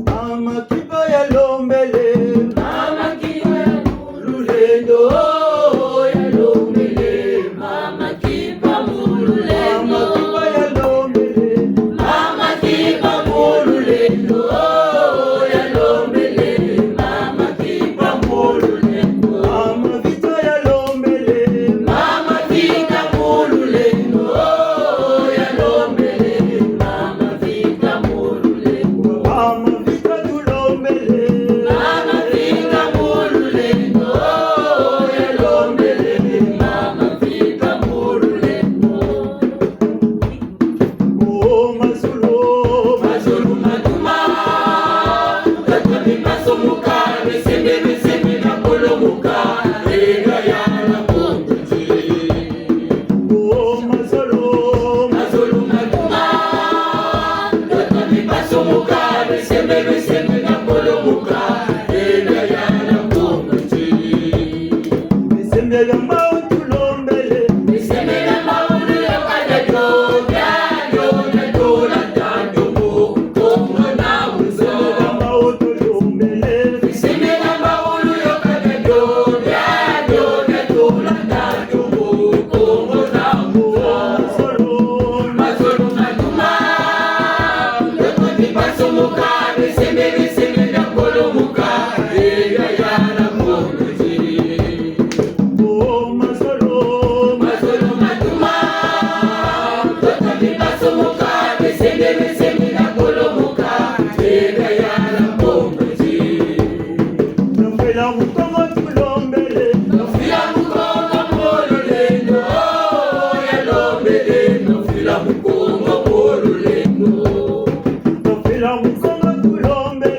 Mama Kimpa ya lombele, mama Kimpa ya lulendo, ya lombele, mama Kimpa mu lulendo. Mama Kimpa ya lombele, mama Kimpa mu lulendo, ya lombele, mama Kimpa mu lulendo. Mama Vita ya lombele, mama Vita mu lulendo, ya lombele, mama Vita mu lulendo. Mama Vita tulombele, mama Vita mu lulendo, ya lombele, mama Vita mu lulendo. Oh, mazulu, mazulu matuma. Tata mi basomuka, besembe, besembe na kolomuka. Ega ya na konduti. Oh, mazulu, mazulu matuma. Tata mi basomuka, besembe, besembe na kolomuka. Ega ya na konduti. Bisembela mbawu tulombele. Bisembela mbawu yo kata yo, ya yo, ya yo, la tanto mo, Kongo na Musala. Bisembela mbawu tulombele. Bisembela mbawu yo kata yo, ya yo, ya yo, la tanto mo, Kongo na Musala. Mazolo matuma. Yo kati basomuka, bisembe, bisembe na kolomuka. Ega ya na konduti.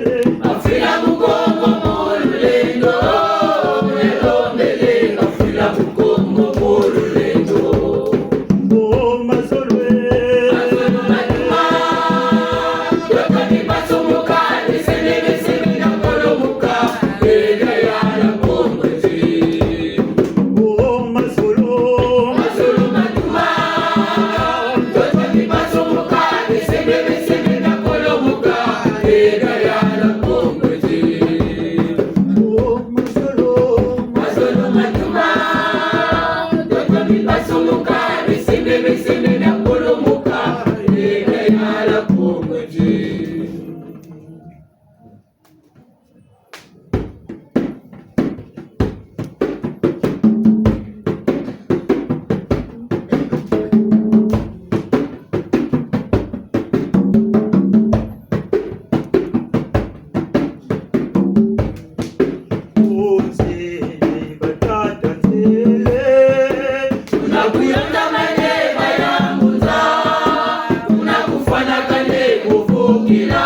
Mafila Mukongo mu lulendo, elombele, mafila Mukongo mu lulendo. Oh, mazolo, eh. Mazolo matuma. Yo kati basomuka, bisembe, bisembe na kolomuka. Ega ya na konduti. Oh, mazolo. Mazolo matuma. Yo kati basomuka, bisembe, bisembe na kolomuka. Ega ya na konduti. Oh, mazolo. Mazolo matuma. Yo kati basomuka, bisembe, bisembe na kolomuka. Ega ya na konduti. Kuna kuyonda manema ya ngunza, kuna kufwanakane kuvukila.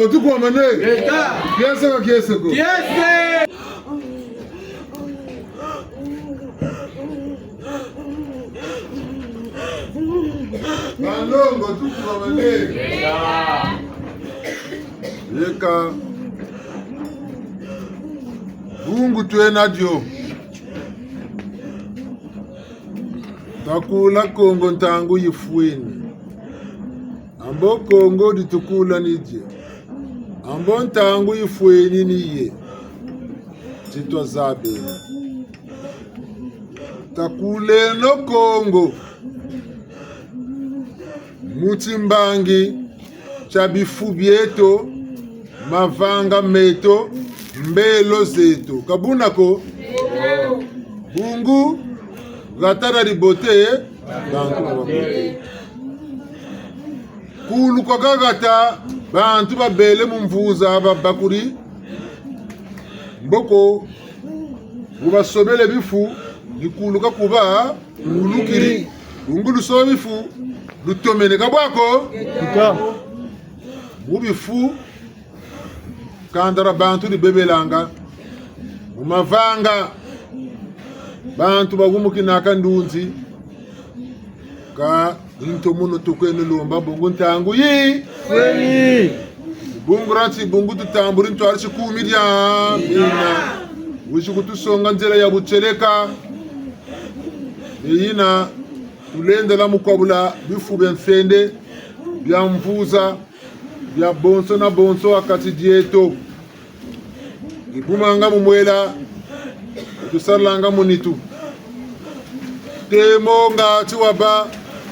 Tukwamane. Ngeta. Kiese ka kiese ko. Kiese. Banlongo, tukwamane. Ngeta. Yeka. Bungu twena dio. Twakula Kongo ntangu yifweni. Ambo Kongo di tukula ni die. Ambo ntangu yifweni ni ye. Ti twazabeno. Takuleno Kongo. Mu timbangi tia bifu bieto, mavanga meto, mbelo zeto. Ka buna ko? Bungu, hata dia dibote, bantu ba babote. Kulu kwa kahata, bantu babele mu mvuza babakuri. Mboko, bu basobele bifu, ni kulu ka kuba, kulukiri. Bungu lusoba bifu, lutomene ka bwa ko. Mu bifu, kanda dia bantu dibebelanga. Mu mavanga, bantu bahumukinaka ndunzi. Ka ni nto munu tukweno lomba bungu ntangu yi. Kweni. Bungu dia nti bungu tutambuli ntwari ti kumi dia mina. Wizi kutusonga nzila ya butieleka. Ni yina tulendela mu kwabula bifu bia mfende, bia mvuza, bia bonso na bonso ha kati dieto. Ibumanga mu mwela, tusalanga mu nitu. Temo ngati wabâ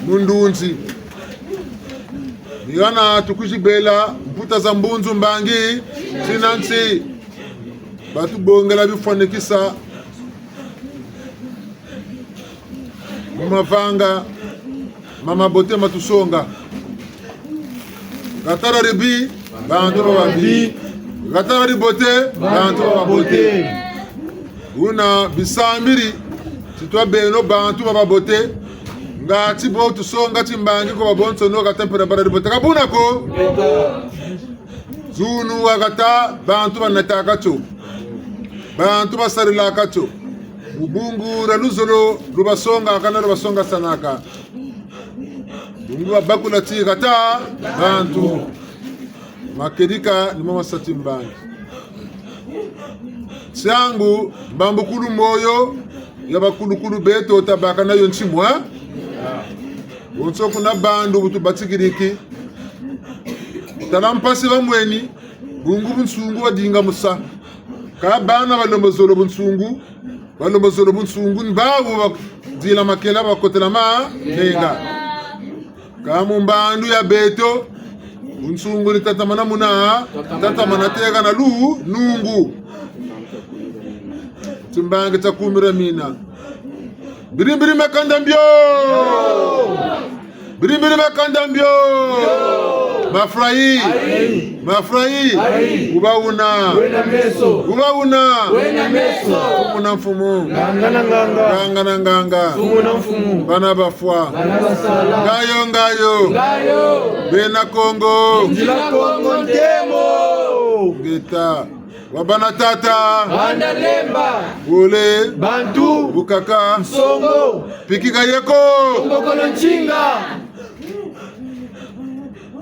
mu ndunzi. Ni hana tukwizi bela mputa za mbunzu mbangi, tina nti batubongela bifwanikisa mu mavanga ma mabote ma tusonga. Hata dia dibi, bantu ba babi. Hata dia dibote, bantu ba babote. Buna bisambiri, ti twabeno bantu ba babote. Ngati bo tusonga timbangi ko babonsono hata mpela bara dibote. Ka buna ko? Zunu wakata bantu banataka tio. Bantu basarilaka tio. Mu bungu dia luzolo lubasongaka na lubasongasanaka. Bungu babakula ti hata bantu. Makedika ni mo masa timbangi. Ntiangu, mbambukulu moyo ya bakulukulu beto tabaka nayo ntimwa. Bonso kuna bandu bu tubatikiriki. Tala mpasi bamweni, bungu bunsungu badinga musa. Ka bana balomba zolo bunsungu, balomba zolo bunsungu, ni bawu badila makela bakotela ma, menga. Ka mu mbandu ya beto, bunsungu ni tatamana muna, tatamana teka na lu, nungu. Timbangi tia kumi dia mina. Mbiri mbiri makanda mbio. Mbiri mbiri makanda mbio. Mafrayi. Mafrayi. Uba wuna. Wena meso. Uba wuna. Wena meso. Mfumu na mfumu. Nganga na nganga. Nganga na nganga. Mfumu na mfumu. Bana bafwa. Bana basala. Ngayo, ngayo. Ngayo. Bena Kongo. Nzila Kongo ntemo. Ngeta. Wa bana tata. Bana lemba. Bole. Bantu. Bukaka. Nsongo. Pikika yeko. Mbokolo ntinga.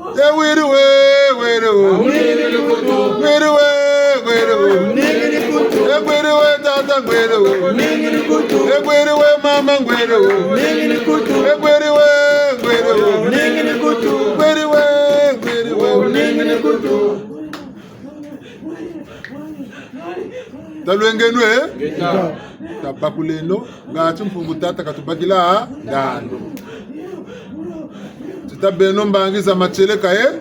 E wiri we, wiri we. Ningini kutu. Wiri we, wiri we. Ningini kutu. E wiri we tata, wiri we. Ningini kutu. E wiri we mama, wiri we. Ningini kutu. E wiri we, wiri we. Ningini kutu. Wiri we, wiri we. Ningini kutu. Talwengeno, eh? Ngeta. Tabakuleno, ngati Mpungu Tata katubakila, ngano. Ti tabeno mbangi za matieleka, eh?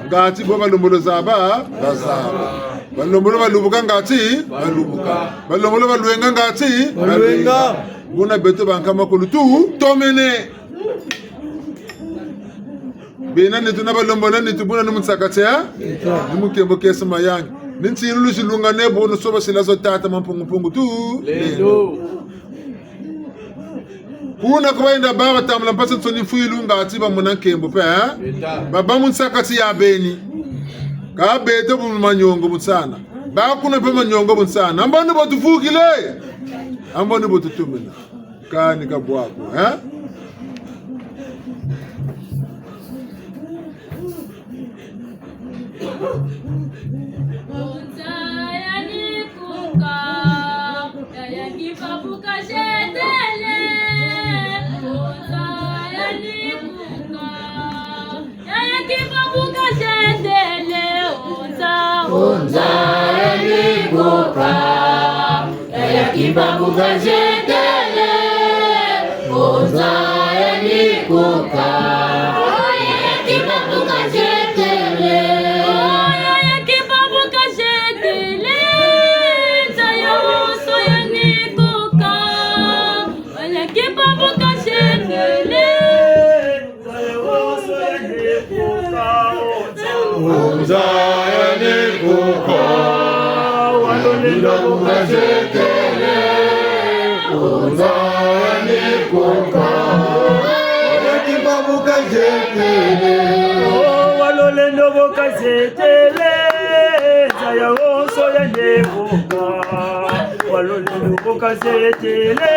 Ngati bo balombolo zaba, bazaba. Balombolo balubuka ngati, balubuka. Balombolo balwenga ngati, balwenga. Buna beto bankama kulu tutomene. Bena nitu na balombola nitu buna ni mu nsaka tia? Ni mu nkembo kiese mayangi. Ni nsilulu zilungane bo nusoba sila zo tata Mampungu Mpungu tu. Lendo. Kuna ku bayenda baba tambula mpasi nsoni mfwilu ngati bamona nkembo mpe, eh? Baba mu nsaka ti ya beni. Ka beto bu maniongo bu nsana. Ba kuna mpe maniongo bu nsana. Ambo ni bo tuvukile. Ambo ni bo tutumina. Kani ka bwa ko, eh? Konza ya ni kuka, ya ya kipabuka zetele. Konza ya ni kuka, ya ya kipabuka zetele. Konza, konza ya ni kuka, ya ya kipabuka zetele. Konza ya ni kuka, ya ya kipabuka zetele. Ya ya kipabuka zetele. Nza ya wonso ya ni kuka, ya ya kipabuka zetele. Konza ya ni kuka, wa lolendo bu kazetele. Konza ya ni kuka, ya kipabuka zetele. Oh, wa lolendo bu kazetele. Nza ya wonso ya ni kuka, wa lolendo bu kazetele.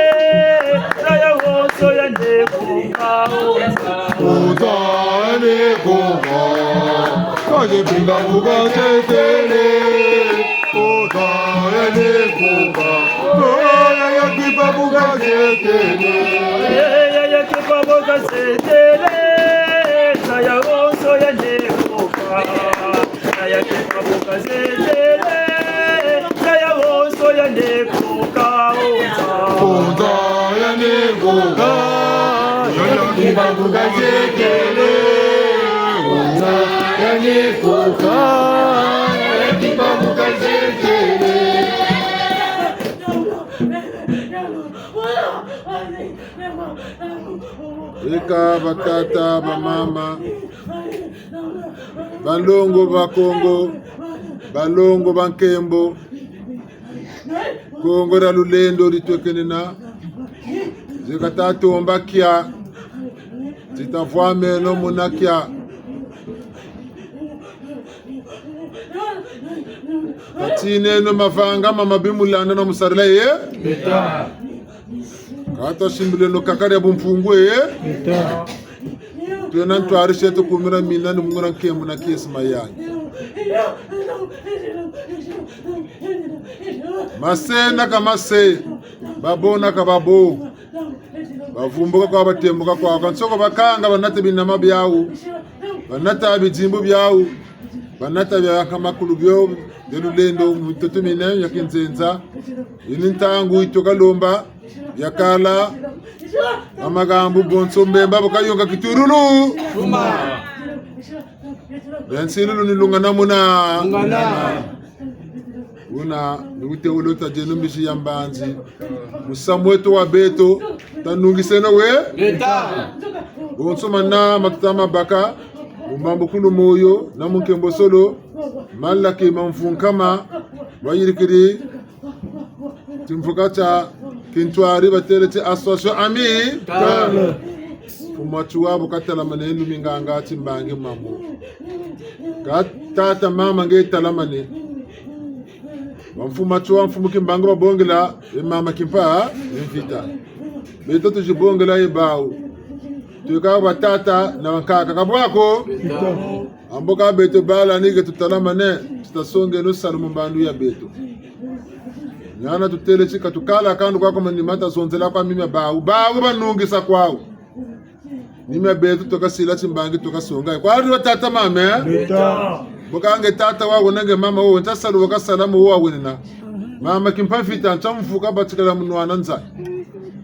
Nza ya wonso ya ni kuka, konza ya ni kuka, ka ya kipabuka zetele. Konza ya ni kuka, ya ya kipabuka zetele. Ya ya kipabuka zetele. Nza ya wonso ya ni kuka, ya ya kipabuka zetele. Nza ya wonso ya ni kuka, konza ya ni kuka, ya ya kipabuka zetele. Konza ya ni kuka, ya ya kipabuka zetele. Eka batata, bamama, balongo ba Kongo, balongo ba nkembo, Kongo dia lulendo di twekenena, ze ka ta tomba kia, zi ta vwameno muna kia. Tatineno mavanga ma mabi mu landa na mu sarila ye. Ka tasimbileno kaka dia bumpungu ye. Twena ntwari seto kumina mina ni mungura nkembo na kiese mayangi. Mase na ka mase, babo na ka babo. Bavumbuka kwa, batembuka kwa, ka nsoko bakanga, banata binama biawu, banata bidimbu biawu, banata bia ka makulu bio, bia lulendo, mu mitoto mine ya kinzenza. Yi ni ntangu yi tuka lomba, bia kala, na makambu bonso mbemba, bu kayonga kitululu. Bia nsilulu ni lungana muna. Buna, ni wute wolo tadieno mbisi ya mbanzi. Musamu weto wa beto, tanungiseno we. Bonso mana ma tuta ma baka, mu mambukulu moyo, na mu nkembo solo, malaki ma mvu nkama, bayirikiri, timvuka tia kintwari batele ti association Amicale. Mfumu Matsoua bu katelamane, lumbu nganga timbangi mamu. Ka tata mama nge telamane. Ba mfumu Matsoua, mfumu Kimbangu babongela, e mama Kimpa, e mvita. Beto tuzibongela e bawu. Tweka batata na bankaka, ka bwa ko. Ambo ka beto bala ni ke tutelamane, tutasongeno salu mu mbandu ya beto. Ntiana tutele ti ka tukala kanu kwa ku manima, tazonzela kwa mima bawu. Bawu banungisa kwawu. Ni mia beto tuka sila timbangi tuka songa. Kwa ri wa tata mama, eh? Beto. Bu ka nge tata wawu na nge mama wawu, ntia salu wa kasala mu wawenina. Mama Kimpa Vita, ntia mvu kabatikila mu nwana nza.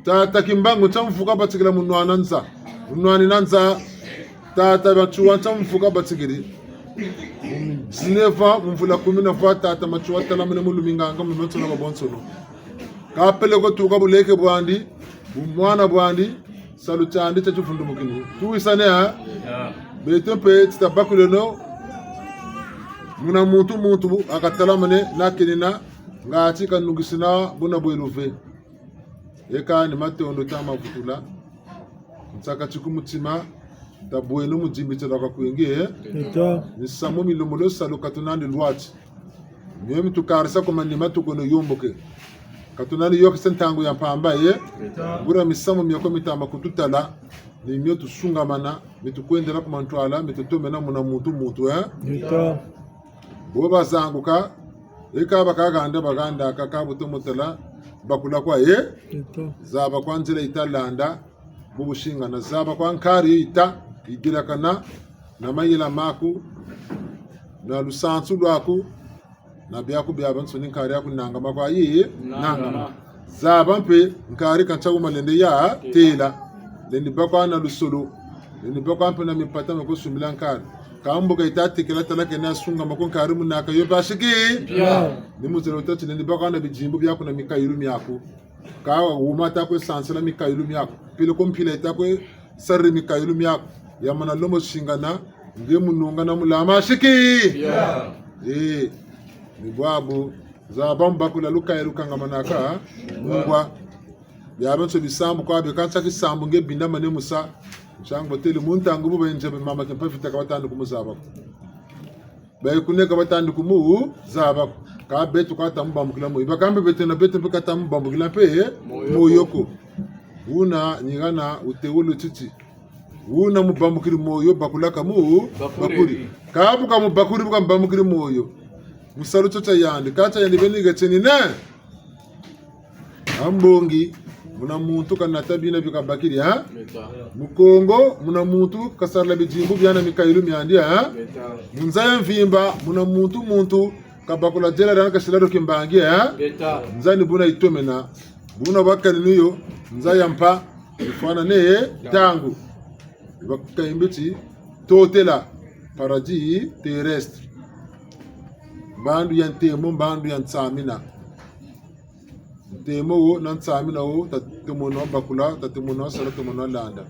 Tata Kimbangu, ntia mvu kabatikila mu nwana nza. Mu nwanina nza. Tata Matsoua, ntia mvu kabatikiri. Dix-neuf ans, mu mvula kumi na vwa tata Matsoua telamane mu lumbu nganga mu mantsono mabonsono. Ka peleko tuka buleke bwandi, bumwana bwandi, salu tiandi tia tivundumukini. Tuwisane, ha? Ya. Beto mpe ti tabakuleno, muna muntu muntu bu akatelamane na kenina, ngati kanungisina buna bwelu ve. Eka ni matondo tama vutula. Nsaka ti ku mutima, Tabweno mu dimbi tia lwaka kwingi, eh? Eto. Misamu mi lembolo salu ka tunandi lwati. Mio mi tukarisa ku manima tukono yomboke. Ka tunandi yokese ntangu ya mpamba, eh? Eto. Nguria misamu miako mitama kututala, ni mio tusungamana, mi tukwendela ku mantwala, mi tutomena muna muntu muntu, eh? Eto. Bo bazanguka, eka bakaganda bagandaka, ka butomo tala, bakula kwa, eh? Eto. Zaba kwa nzila yita landa, mu busingana. Zaba kwa nkari yita yidilakana na mayela maku, na lusansu lwaku, na biaku biabiansoni nkari yaku nangama kwa yi, nangama. Nangama. Zaba mpe nkari ka ntia wuma lende ya tela. Lendi bâ kwa na lusolo. Lendi bâ kwa mpe na mipata mio ko sumbila nkari. Ka mbuka yita tekela tala kena sungama ko nkari munaka yo basiki. Bien. Ni mu zelo tâ ti lendi bâ kwa na bidimbu biaku na mikayulu miaku. Ka wuma ta kwe sansila mikayulu miaku. Peleko mpila yita kwe sarila mikayulu miaku. Ya mana lomo singana, nge mununga na mulama siki. Ya. Eh, ni bwabu, zaba mu bakula lukaya lukangamanaka, mungwa. Biabiansoni bisambu kwa bie, ka ntia kisambu nge bindamane mu sa. Nsangu batêle mu ntangu bu bayenza be mama Kimpa Vita ka batandi kumuzaba ko. Baye ku neka batandi kumuzaba ko. Ka beto ka ta mu bambukila moyo. Bakambe beto na beto mpe ka ta mu bambukila mpe, eh? Moyo ko. Moyo ko. Wuna ni hana wutewolo titi. Wuna mubambukiri moyo, bakulaka mu bakuri. Bakuri. Ka bu ka mubakuri, bu ka mubambukiri moyo. Mu salu tio tia yandi. Ka tia yandi beni hetieni ne. Ha mbongi, muna muntu kanata bina bi kabakiri, ha? Meta. Mu Kongo, muna muntu kasarila bidimbu biandi na mikayulu miandi, ha? Meta. Mu nza ya mvimba, muna muntu, muntu kabakula diela diandi kasila dio kimbangi, ha? Meta. Nza ni buna yitomena. Buna bakani ni yo, nza ya mpa, yifwana ne ntangu. Bakayimbi ti, totela, paradis terrestre. Mbandu ya ntemo, mbandu ya nsamina. Ntemo wo na nsamina wo, tatemono bakula, tatemono sala, tatemono landa.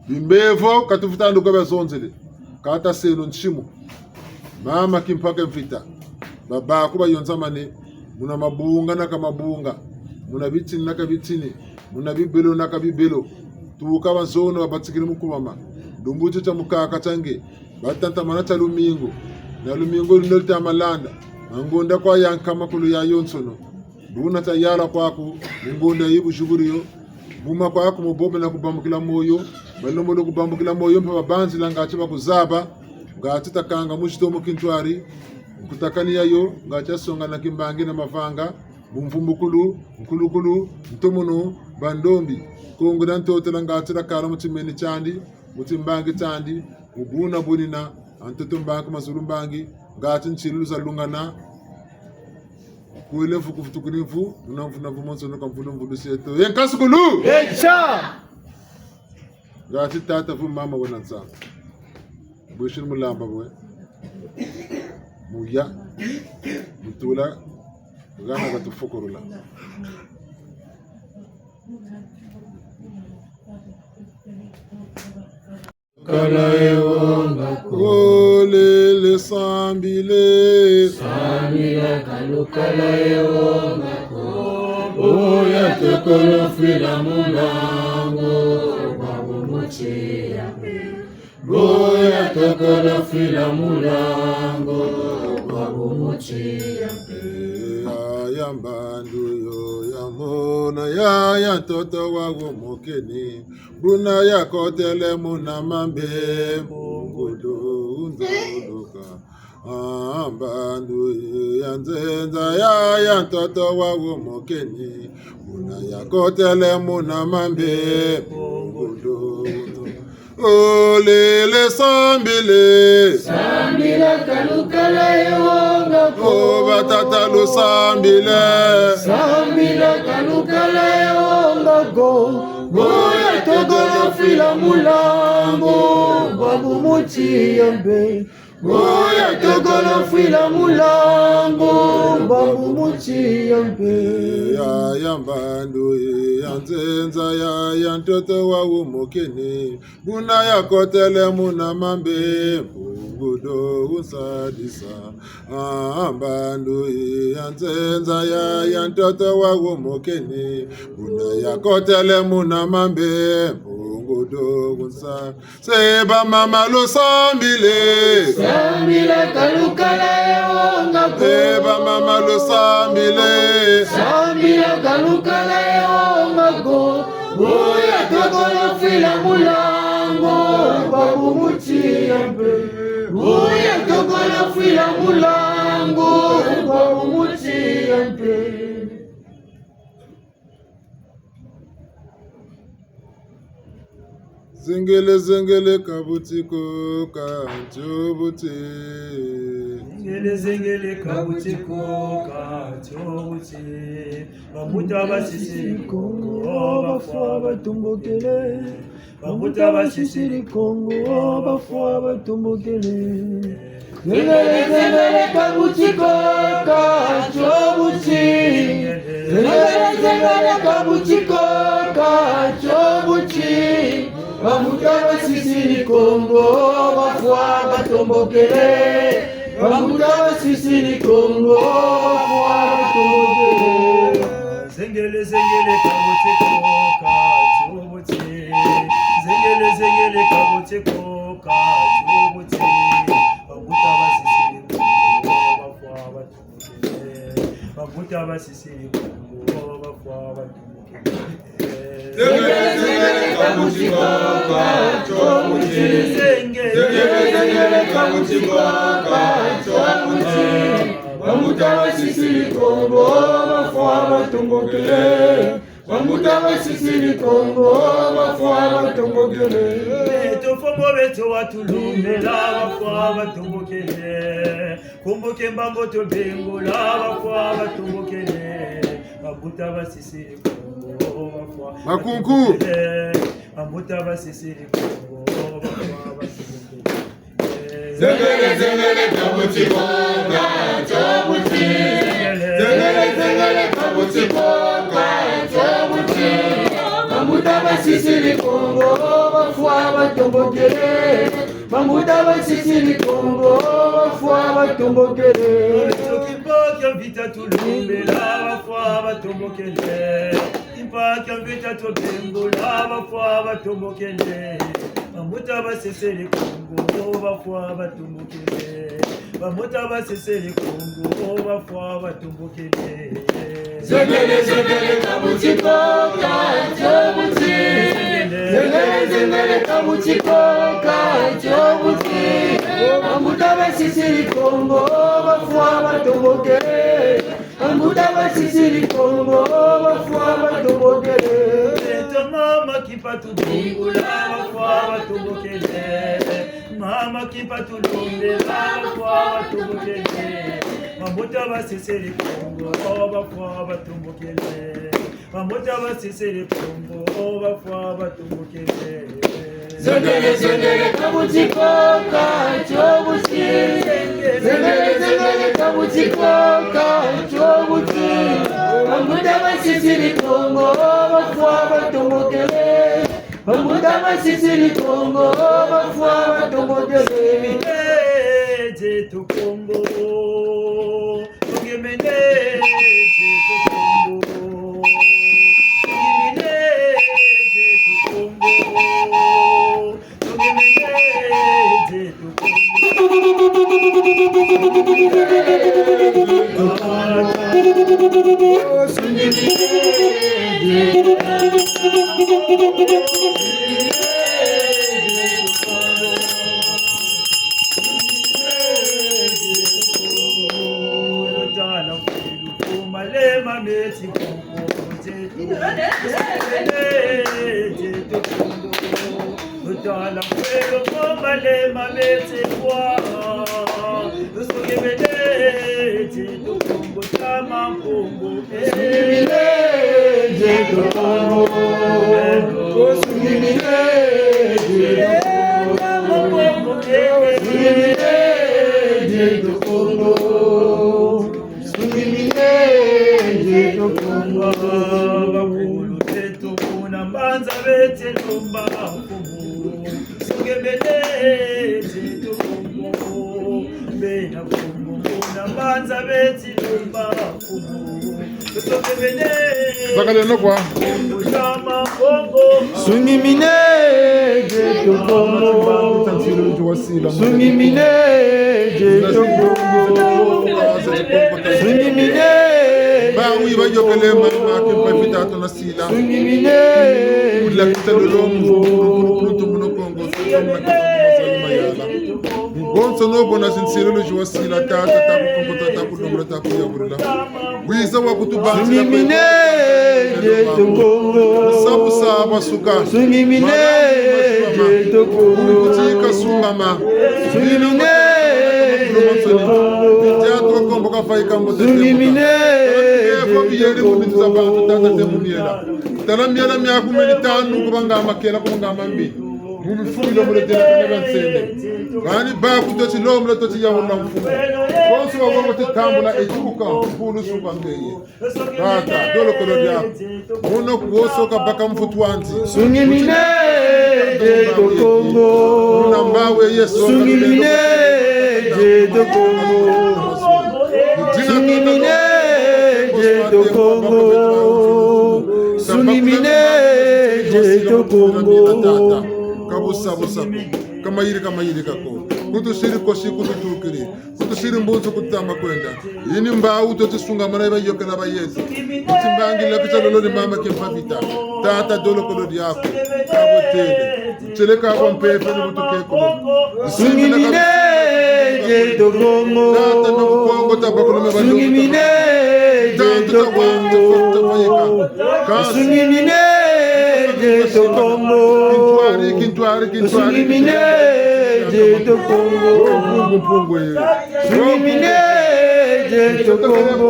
Bimbevo, ka tufweti nduka bia zonzele. Ka taseno nsimu. Mama Kimpa Kimvita. Babaku bayonzamane. Muna mabunga na ka mabunga. Muna bitini na ka bitini. Muna bibelo na ka bibelo. Tuka bazono babatikiri mu kubama. Lumbu tia mukaka tia nge. Batatamana tia lumingu. Na lumingu luno luta malanda. Mangonda kwa ya nkama kulu yayonsono. Buna tayala kwaku, mu ngonda yi bujuburi yo. Buma kwaku mu bobe na kubambukila moyo. Balembolo kubambukila moyo mpe babanzila ngati bakuzaba. Ngati takanga mu zitomo kintwari. Nkutakani yayo, ngati yasonga na kimbangi na mavanga. Mu mvumbukulu, nkulukulu, ntomono, bandombi. Kongo dia ntotela ngati dakala mu timeni tiandi, mu timbangi tiandi, mu buna bunina, ha ntoto mbangi, mazulu mbangi, ngati nsilulu zalungana. Kwele mvu kuvutukiri mvu, muna mvu na mvu monsono ka mvulu mvulu sieto. Ye nkasukulu! Echa! Ngati tata vu mama wena nsa. Bwishini mulamba bwe. Muya. Mutula. Hana katufokolola. Kala ewonga ko. Olele sambile. Sambila kalukala ewonga ko. Boya tokolo fwila mulangu. Kwa bumuti ya mpe. Boya tokolo fwila mulangu. Kwa bumuti ya mpe. Yaya mbandu yo yamona yaya ntoto wa wumukini. Buna yakotele muna mambe, Mpungu Nzuluka. Ah, mbandu ya nzenza yaya ntoto wa wumukini. Buna yakotele muna mambe, Mpungu Nzuluka. Olele sambile. Sambila kalukala ewonga ko. O batata lusambile. Sambila kalukala ewonga ko. Boya tokolo fwila mulangu, bwa bumuti ya mpe. Boya tokolo fwila mulangu, bwa bumuti ya mpe. Yaya mbandu ya nzenza yaya ntoto wa wumukini. Buna yakotele muna mambe, Mpungu Do wunsadisa. Ah, mbandu ya nzenza yaya ntoto wa wumukini. Buna yakotele muna mambe, Mpungu Kodo kunsa. Se bamama lusambile. Sambila kalukala ye wonga ko. Se bamama lusambile. Sambila kalukala ye wonga ko. Wuya tokolo fwila mulangu, kwa bumuti ya mpe. Wuya tokolo fwila mulangu, kwa bumuti ya mpe. Zengele, zengele, ka buti ko, ka tio buti. Zengele, zengele, ka buti ko, ka tio buti. Bambuta basisiri Kongo, bafwa batombokele. Bambuta basisiri Kongo, bafwa batombokele. Zengele, zengele, ka buti ko, ka tio buti. Zengele, zengele, ka buti ko, ka tio buti. Bambuta basisiri Kongo, bafwa batombokele. Bambuta basisiri Kongo, bafwa batombokele. Zengele, zengele, ka buti ko, ka tio buti. Zengele, zengele, ka buti ko, ka tio buti. Bambuta basisiri Kongo, bafwa batombokele. Bambuta basisiri Kongo, bafwa batombokele. Zengele, zengele, ka buti ko, ka tio buti. Zengele, zengele, ka buti ko, ka tio buti. Bambuta basisiri Kongo, bafwa batombokele. Bambuta basisiri Kongo, bafwa batombokele. Beto Mpungu beto watulumbela, bafwa batombokele. Nkumbu ke mbango tobengula, bafwa batombokele. Bambuta basisiri Kongo, bafwa batombokele. Makunku. Bambuta basisiri Kongo, bafwa batombokele. Zengele, zengele, ka buti ko, ka tio buti. Zengele, zengele, ka buti ko, ka tio buti. Bambuta basisiri Kongo, bafwa batombokele. Bambuta basisiri Kongo, bafwa batombokele. Kimpa kia mvita tulumbela, bafwa batombokele. Kimpa kia mvita tobengula, bafwa batombokele. Bambuta basisiri Kongo, bafwa batombokele. Bambuta basisiri Kongo, bafwa batombokele. Zengele, zengele, ka buti ko, ka tio buti. Zengele, zengele, ka buti ko, ka tio buti. Bambuta basisiri Kongo, bafwa batombokele. Bambuta basisiri Kongo, bafwa batombokele. Beto mama Kimpa tubengula, bafwa batombokele. Mama Kimpa tulumbela, bafwa batombokele. Bambuta basisiri Kongo, bafwa batombokele. Bambuta basisiri Kongo, bafwa batombokele. Zengele, zengele, ka buti ko, ka tio buti. Zengele, zengele, ka buti ko, ka tio buti. Bambuta basisiri Kongo, bafwa batombokele. Bambuta basisiri Kongo, bafwa batombokele. Eh, dieto Kongo. Tungemene dieto Kongo. Tungemene dieto Kongo. Tungemene dieto Kongo. Tala mfwilu ku malema meti Kongo dieto. Tala mfwilu ku malema meti kwa. Lusukemene dieto Kongo, tama Kongo. Bakulu beto kuna mbanza beti lomba Mfumu. Soke bene dieto Kongo, bena Kongo, kuna mbanza beti lomba Mfumu. Soke bene. Zakaleno kwa. Kongo, tama Kongo. Sungi mine Sungimine, Dieu to Kongo. Sungimine. Bawu yi bayôkele mama, kimpa fita tuna sila. Sungimine. Kula kita lolo mu, mu, mu, mu, mu, mu, Kongo, sungimine. Bonso no bona zinsilulu ziwasila, tata, takukumbuta, takulombola, takuyabulula. Wiza wa kutubanzila. Sungimine, Dieu to Kongo. Busa, busa, basuka. Sungimine, Dieu to Kongo. Kutika sungama. Sungimine, Dieu to Kongo. Dieu to Kongo, kafai kambo te. Sungimine, Dieu to Kongo. Biyeri mu mitu za bantu, tata, te mu miela. Tala miela miaku meni tanu, kubanga makela, kubanga mambi. Mu mifumilo mule tela kana bansende. Kani baku toti lombo toti ya wula mfumu. Bonso wa wongo te tambula etuka, mpulu suka ngeye. Tata, dolokolo dia. Mono kuoso kabaka mfutu anzi. Sungimine, Dieu to Kongo. Muna mbawe Yesu. Sungimine, Dieu to Kongo. Sungimine, Dieu to Kongo. Sungimine, Dieu to Kongo. Kabusa busa ko. Kamayirika mayirika ko. Kutusiri kosi kututukiri. Kutusiri mbunzu kututamba kwenda. Yini mbawu toti sungamana bayôkela bayezu. Kuti mbangila kita lolo ni mama kimpa fita. Tata dolokolo diaku. Kabotele. Tieleka kwa mpeve ni butuke ko. Sungimine, Dieu to Kongo. Tata na Kongo tabakulu me bandu. Sungimine, Dieu to Kongo. Sungimine, Dieu to Kongo. Kintwari, kintwari, kintwari. Sungimine, Dieu to Kongo. Mpungu, mpungu, eh. Sungimine, Dieu to Kongo.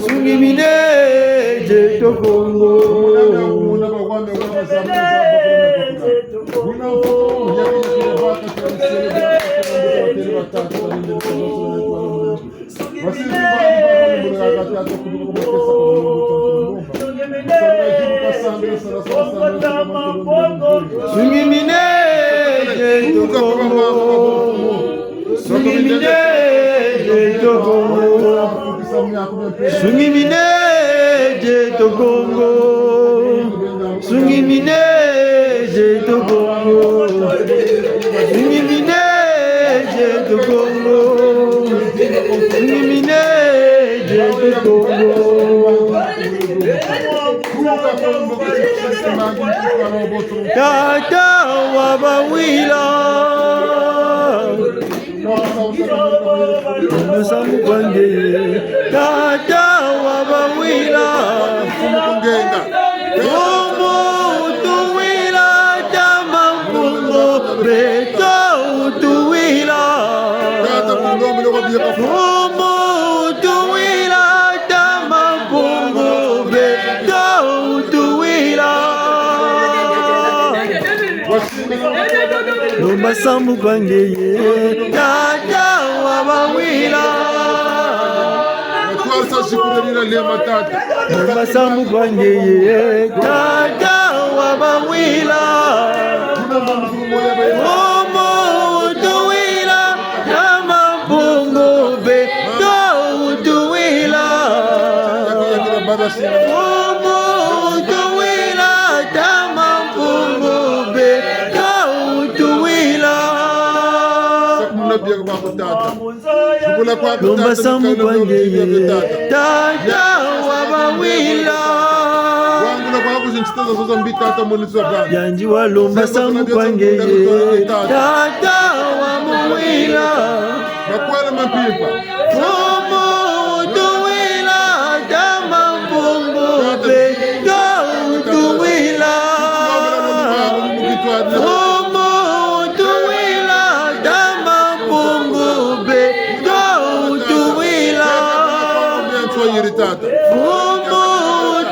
Sungimine, Dieu to Kongo. Sungimine, Dieu to Kongo. Sungimine, Dieu to Kongo. Sungimine, Dieu to Kongo. Sungimine, Dieu to Kongo. Sungimine, Dieu to Kongo. Sungimine, Dieu to Kongo. Tata wa bawila. Musamu kwa ngeye, tata wa bawila. Mfumu tuwila, Tata Mpungu, beto tuwila. Mfumu tuwila, Tata Mpungu, beto tuwila. Lomba sambu kwa ngeye, tata wa bawila. Lomba sambu kwa ngeye, tata wa bawila. Mfumu tuwila, Tata Mpungu, beto tuwila. Mfumu tuwila, Tata Mpungu, beto tuwila. Lomba sambu kwa ngeye, tata wa bawila. Yandi wa lomba sambu kwa ngeye, tata wa bawila. Mfumu tuwila, Tata Mpungu, beto tuwila. Mfumu tuwila, Tata Mpungu, beto tuwila. Mfumu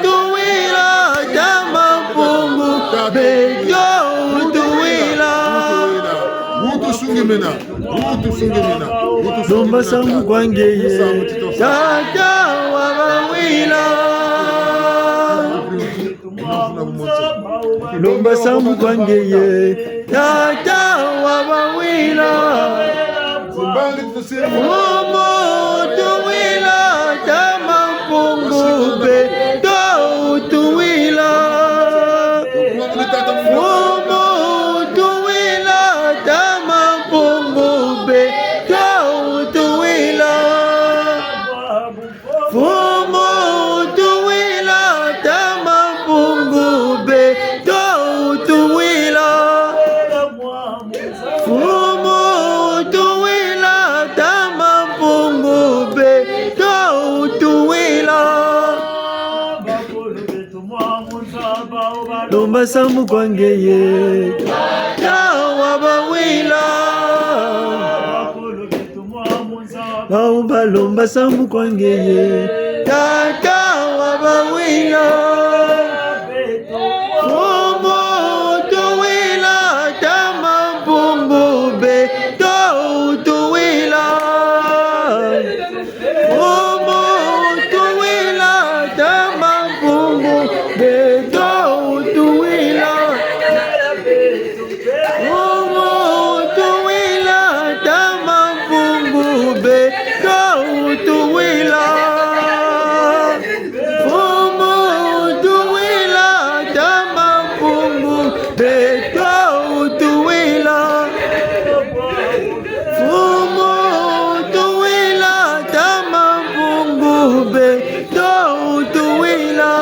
tuwila, Tata Mpungu, beto tuwila. Utusungimina, utusungimina, utusungimina. Lomba sambu kwa ngeye, tata wa bawila. Lomba sambu kwa ngeye, tata wa bawila. Mfumu tuwila, Tata Mpungu, beto tuwila. Mfumu Basambu kwa ngeye, tata wa bawila. Bau balomba sambu kwa ngeye, tata wa bawila. Mfumu tuwila, tama Mpungu beto tuwila. Mfumu tuwila, tama Mpungu beto tuwila. Mfumu tuwila, tama Mpungu beto tuwila. Mfumu tuwila, tama Mpungu beto tuwila. Mfumu tuwila, tama Mpungu beto tuwila.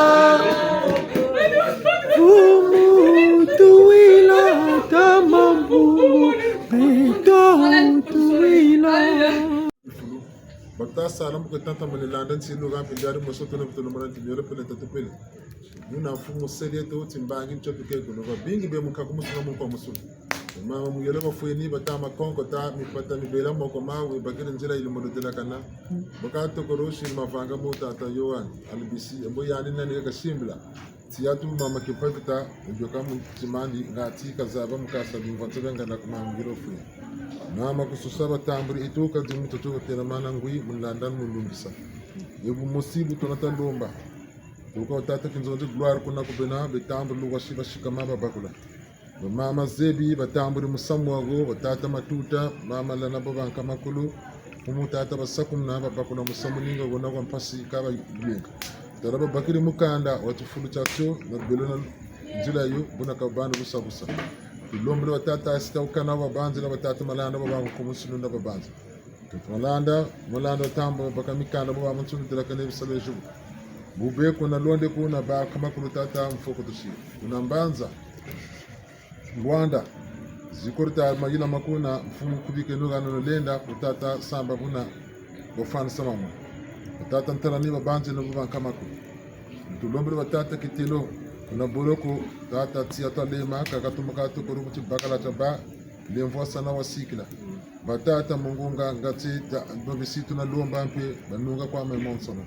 Mfumu tuwila, tama Mpungu beto tuwila. Bata sala mbo ke tata mane landa nsi luga mpe diari moso tuna mpe tuna mwana nti miole pele tatu pele. Nuna mfumu sele to timbangi nchopi ke kuno. Babingi be mukaku musuna mukwa musuna. Mama muyele bafweni bata makonko ta mipata mibela moko mawe bakiri nzila yili mono delakana. Baka tokoro siri mavanga mo tata Yohane, Albisi, embo yandi nani kaka simbila. Tiya tu mama Kimpa-Vita, mbioka mu timandi, ngati kazaba mukasa bimvwa ntsebe ngana ku mama muyele bafweni. Mama kususa batambuli, ituka dimu tutu batela mana ngwi, mulanda mulungisa. Ebu mosi bu tuna talomba. Tuka tata Kinzonzi Gloire kuna kubena, betambuli lugwa siba sikama babakula. Bamama zebi, batambuli musamu wago, batata Matuta, mama Lana babanka makulu, kumu tata basakumuna, babakuna musamu ninga gona kwa mpasi kaba yinga. Tala babakiri mukanda wa tifulu tia tio, na belo na nzila yo, buna kabana busa busa. Tulombele batata Asita ukana babanzila, batata Malanda babangu kumu nsunu na babanzila. Tata Malanda, Malanda tamba baka mikanda baba munsunu delakane bisale jubu. Bube kuna londe kuna baka makulu tata mfoko tusi. Kuna mbanza. Ngwanda, zikori ta mayila makuna, mfumu kubike nugana nulenda, ku tata Samba buna, bofani sama mo. Tata Ntalani babanze no bubanka makulu. Ntulombele batata Kitelo, kuna boloko, tata Tiya Talema, kakatumuka tukuru kuti bakala taba, lemvo sana wasikila. Batata Mungunga, ngati, ta, no bisi tuna lomba mpe, banunga kwa me monsono.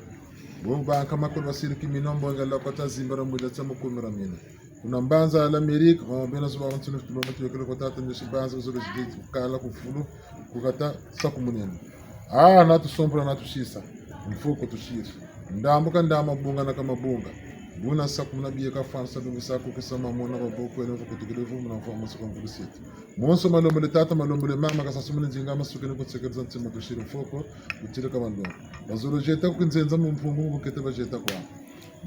Bo banka makulu basiri kimina mbonga la kota zimbara mbwela tia mukumira mina. Kuna mbanza ya l'Amérique, mama bena zuba wa nsunu fitu mama tuyekele kwa tata Nyosi banza uzolo zididi kala ku fulu, ku kata saku munene. Ah, na tusompula na tusisa. Mfoko tusiri. Ndambu ka ndambu, mabunga na ka mabunga. Buna sakumuna bieka fansa dungu saku kisa mamona baboko ene mfoko tukile vumu na mfoko masuka mvulu sietu. Monso malombele tata, malombele mama, kasa sumuni nzinga masukini kutsekereza ntima tusiri mfoko, kutire ka malonga. Bazolo jeta ku kinzenza mu Mpungu mu bukete bajeta kwa.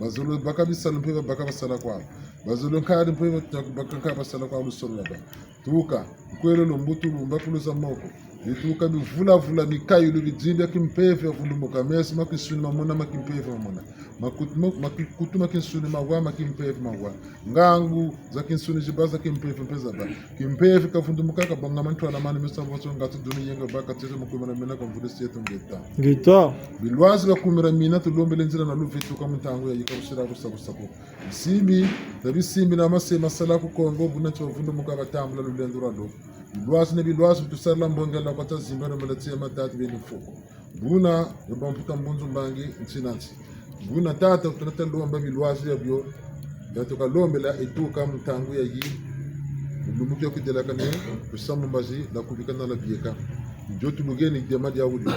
Bazolo baka bisalu mpe babaka basala kwa. Bazolo nkari mpe baka nkari basala kwa lusolo lwaba. Tuka, nkwelolo, mbutulu, mbakuluza moko. Bituka bivulavula, mikayulu, bidimbi bia kimpeve bia vundumuka. Meso ma kinsuni mamona, ma kimpeve mamona. Makutu ma, ma ki-, kutu ma kinsuni mawa, ma kimpeve mawa. Ngangu za kinsuni ziba, za kimpeve mpe zaba. Kimpeve kavundumuka, kabonga mantwala mani mesa bonso ngatu duni yenga baka tete mukumira mina kwa mvulu sietu ngeta. Ngeta. Bilwazi bia kumira mina tulombele nzila na luvetuka mu ntangu yayika busira busa busa ko. Bisimbi, na bisimbi na mase masala ku Kongo, buna tio vundumuka batambula lulendo lwalo. Bilwazi na bilwazi tusarila mbongela kwa ta zimba na malati ya matatu beni mfoko. Buna, ya bamputa mbunzu mbangi, nsi na nsi. Buna tata, tuna talomba bilwazi ya bio, ya tukalombela etuka mu ntangu yayi, mu lumbu kia kudelakane, kusamu mbazi, na kubika na la bieka. Ndio tulugeni dema dia wuli.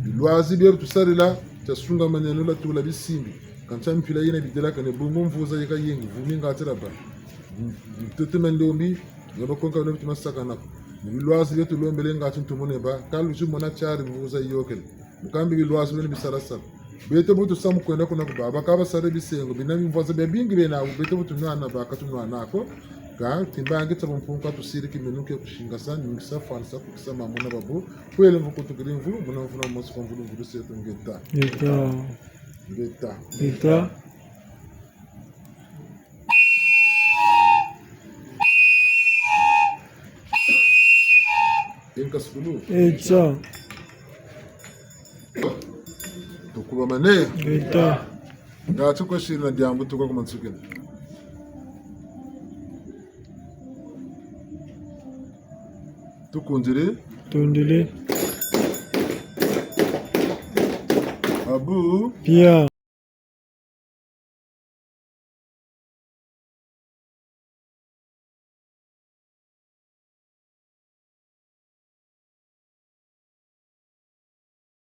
Bilwazi bio tusarila, tia sunga maneno la tula bisimbi. Kansi mpila yina bidelakane, bungu mvuza yeka yingi, vumi ngati laba. Ntete mendombi, ya bakonka na bitima sakana ko. Ni bilwazi bia tulombele ngati ntumone ba, kalu timona tiari mvuza yiyokele. Mukambi bilwazi bia ni bisala sala. Beto bu tusamu kwenda kuna kuba, baka basala bisengo, bina mimvuza bia bingi bena, beto bu tunwana ba, ka tunwana ko. Ka, timbangi tia bumpungu ka tusiri kiminu kia kusingasa, ningisa, fanisa, kukisa mamona babu. Kwele mvu kutukiri mvu, muna mvula mosi kwa mvulu mvulu sietu ngeta. Ngeta. Ngeta. Ngeta. Inka sukulu. Etsa. Tukuba mane. Ngeta. Ngati kwe siri na diambu tuka ku mansukina. Tukundele. Tundele. Abu. Pia.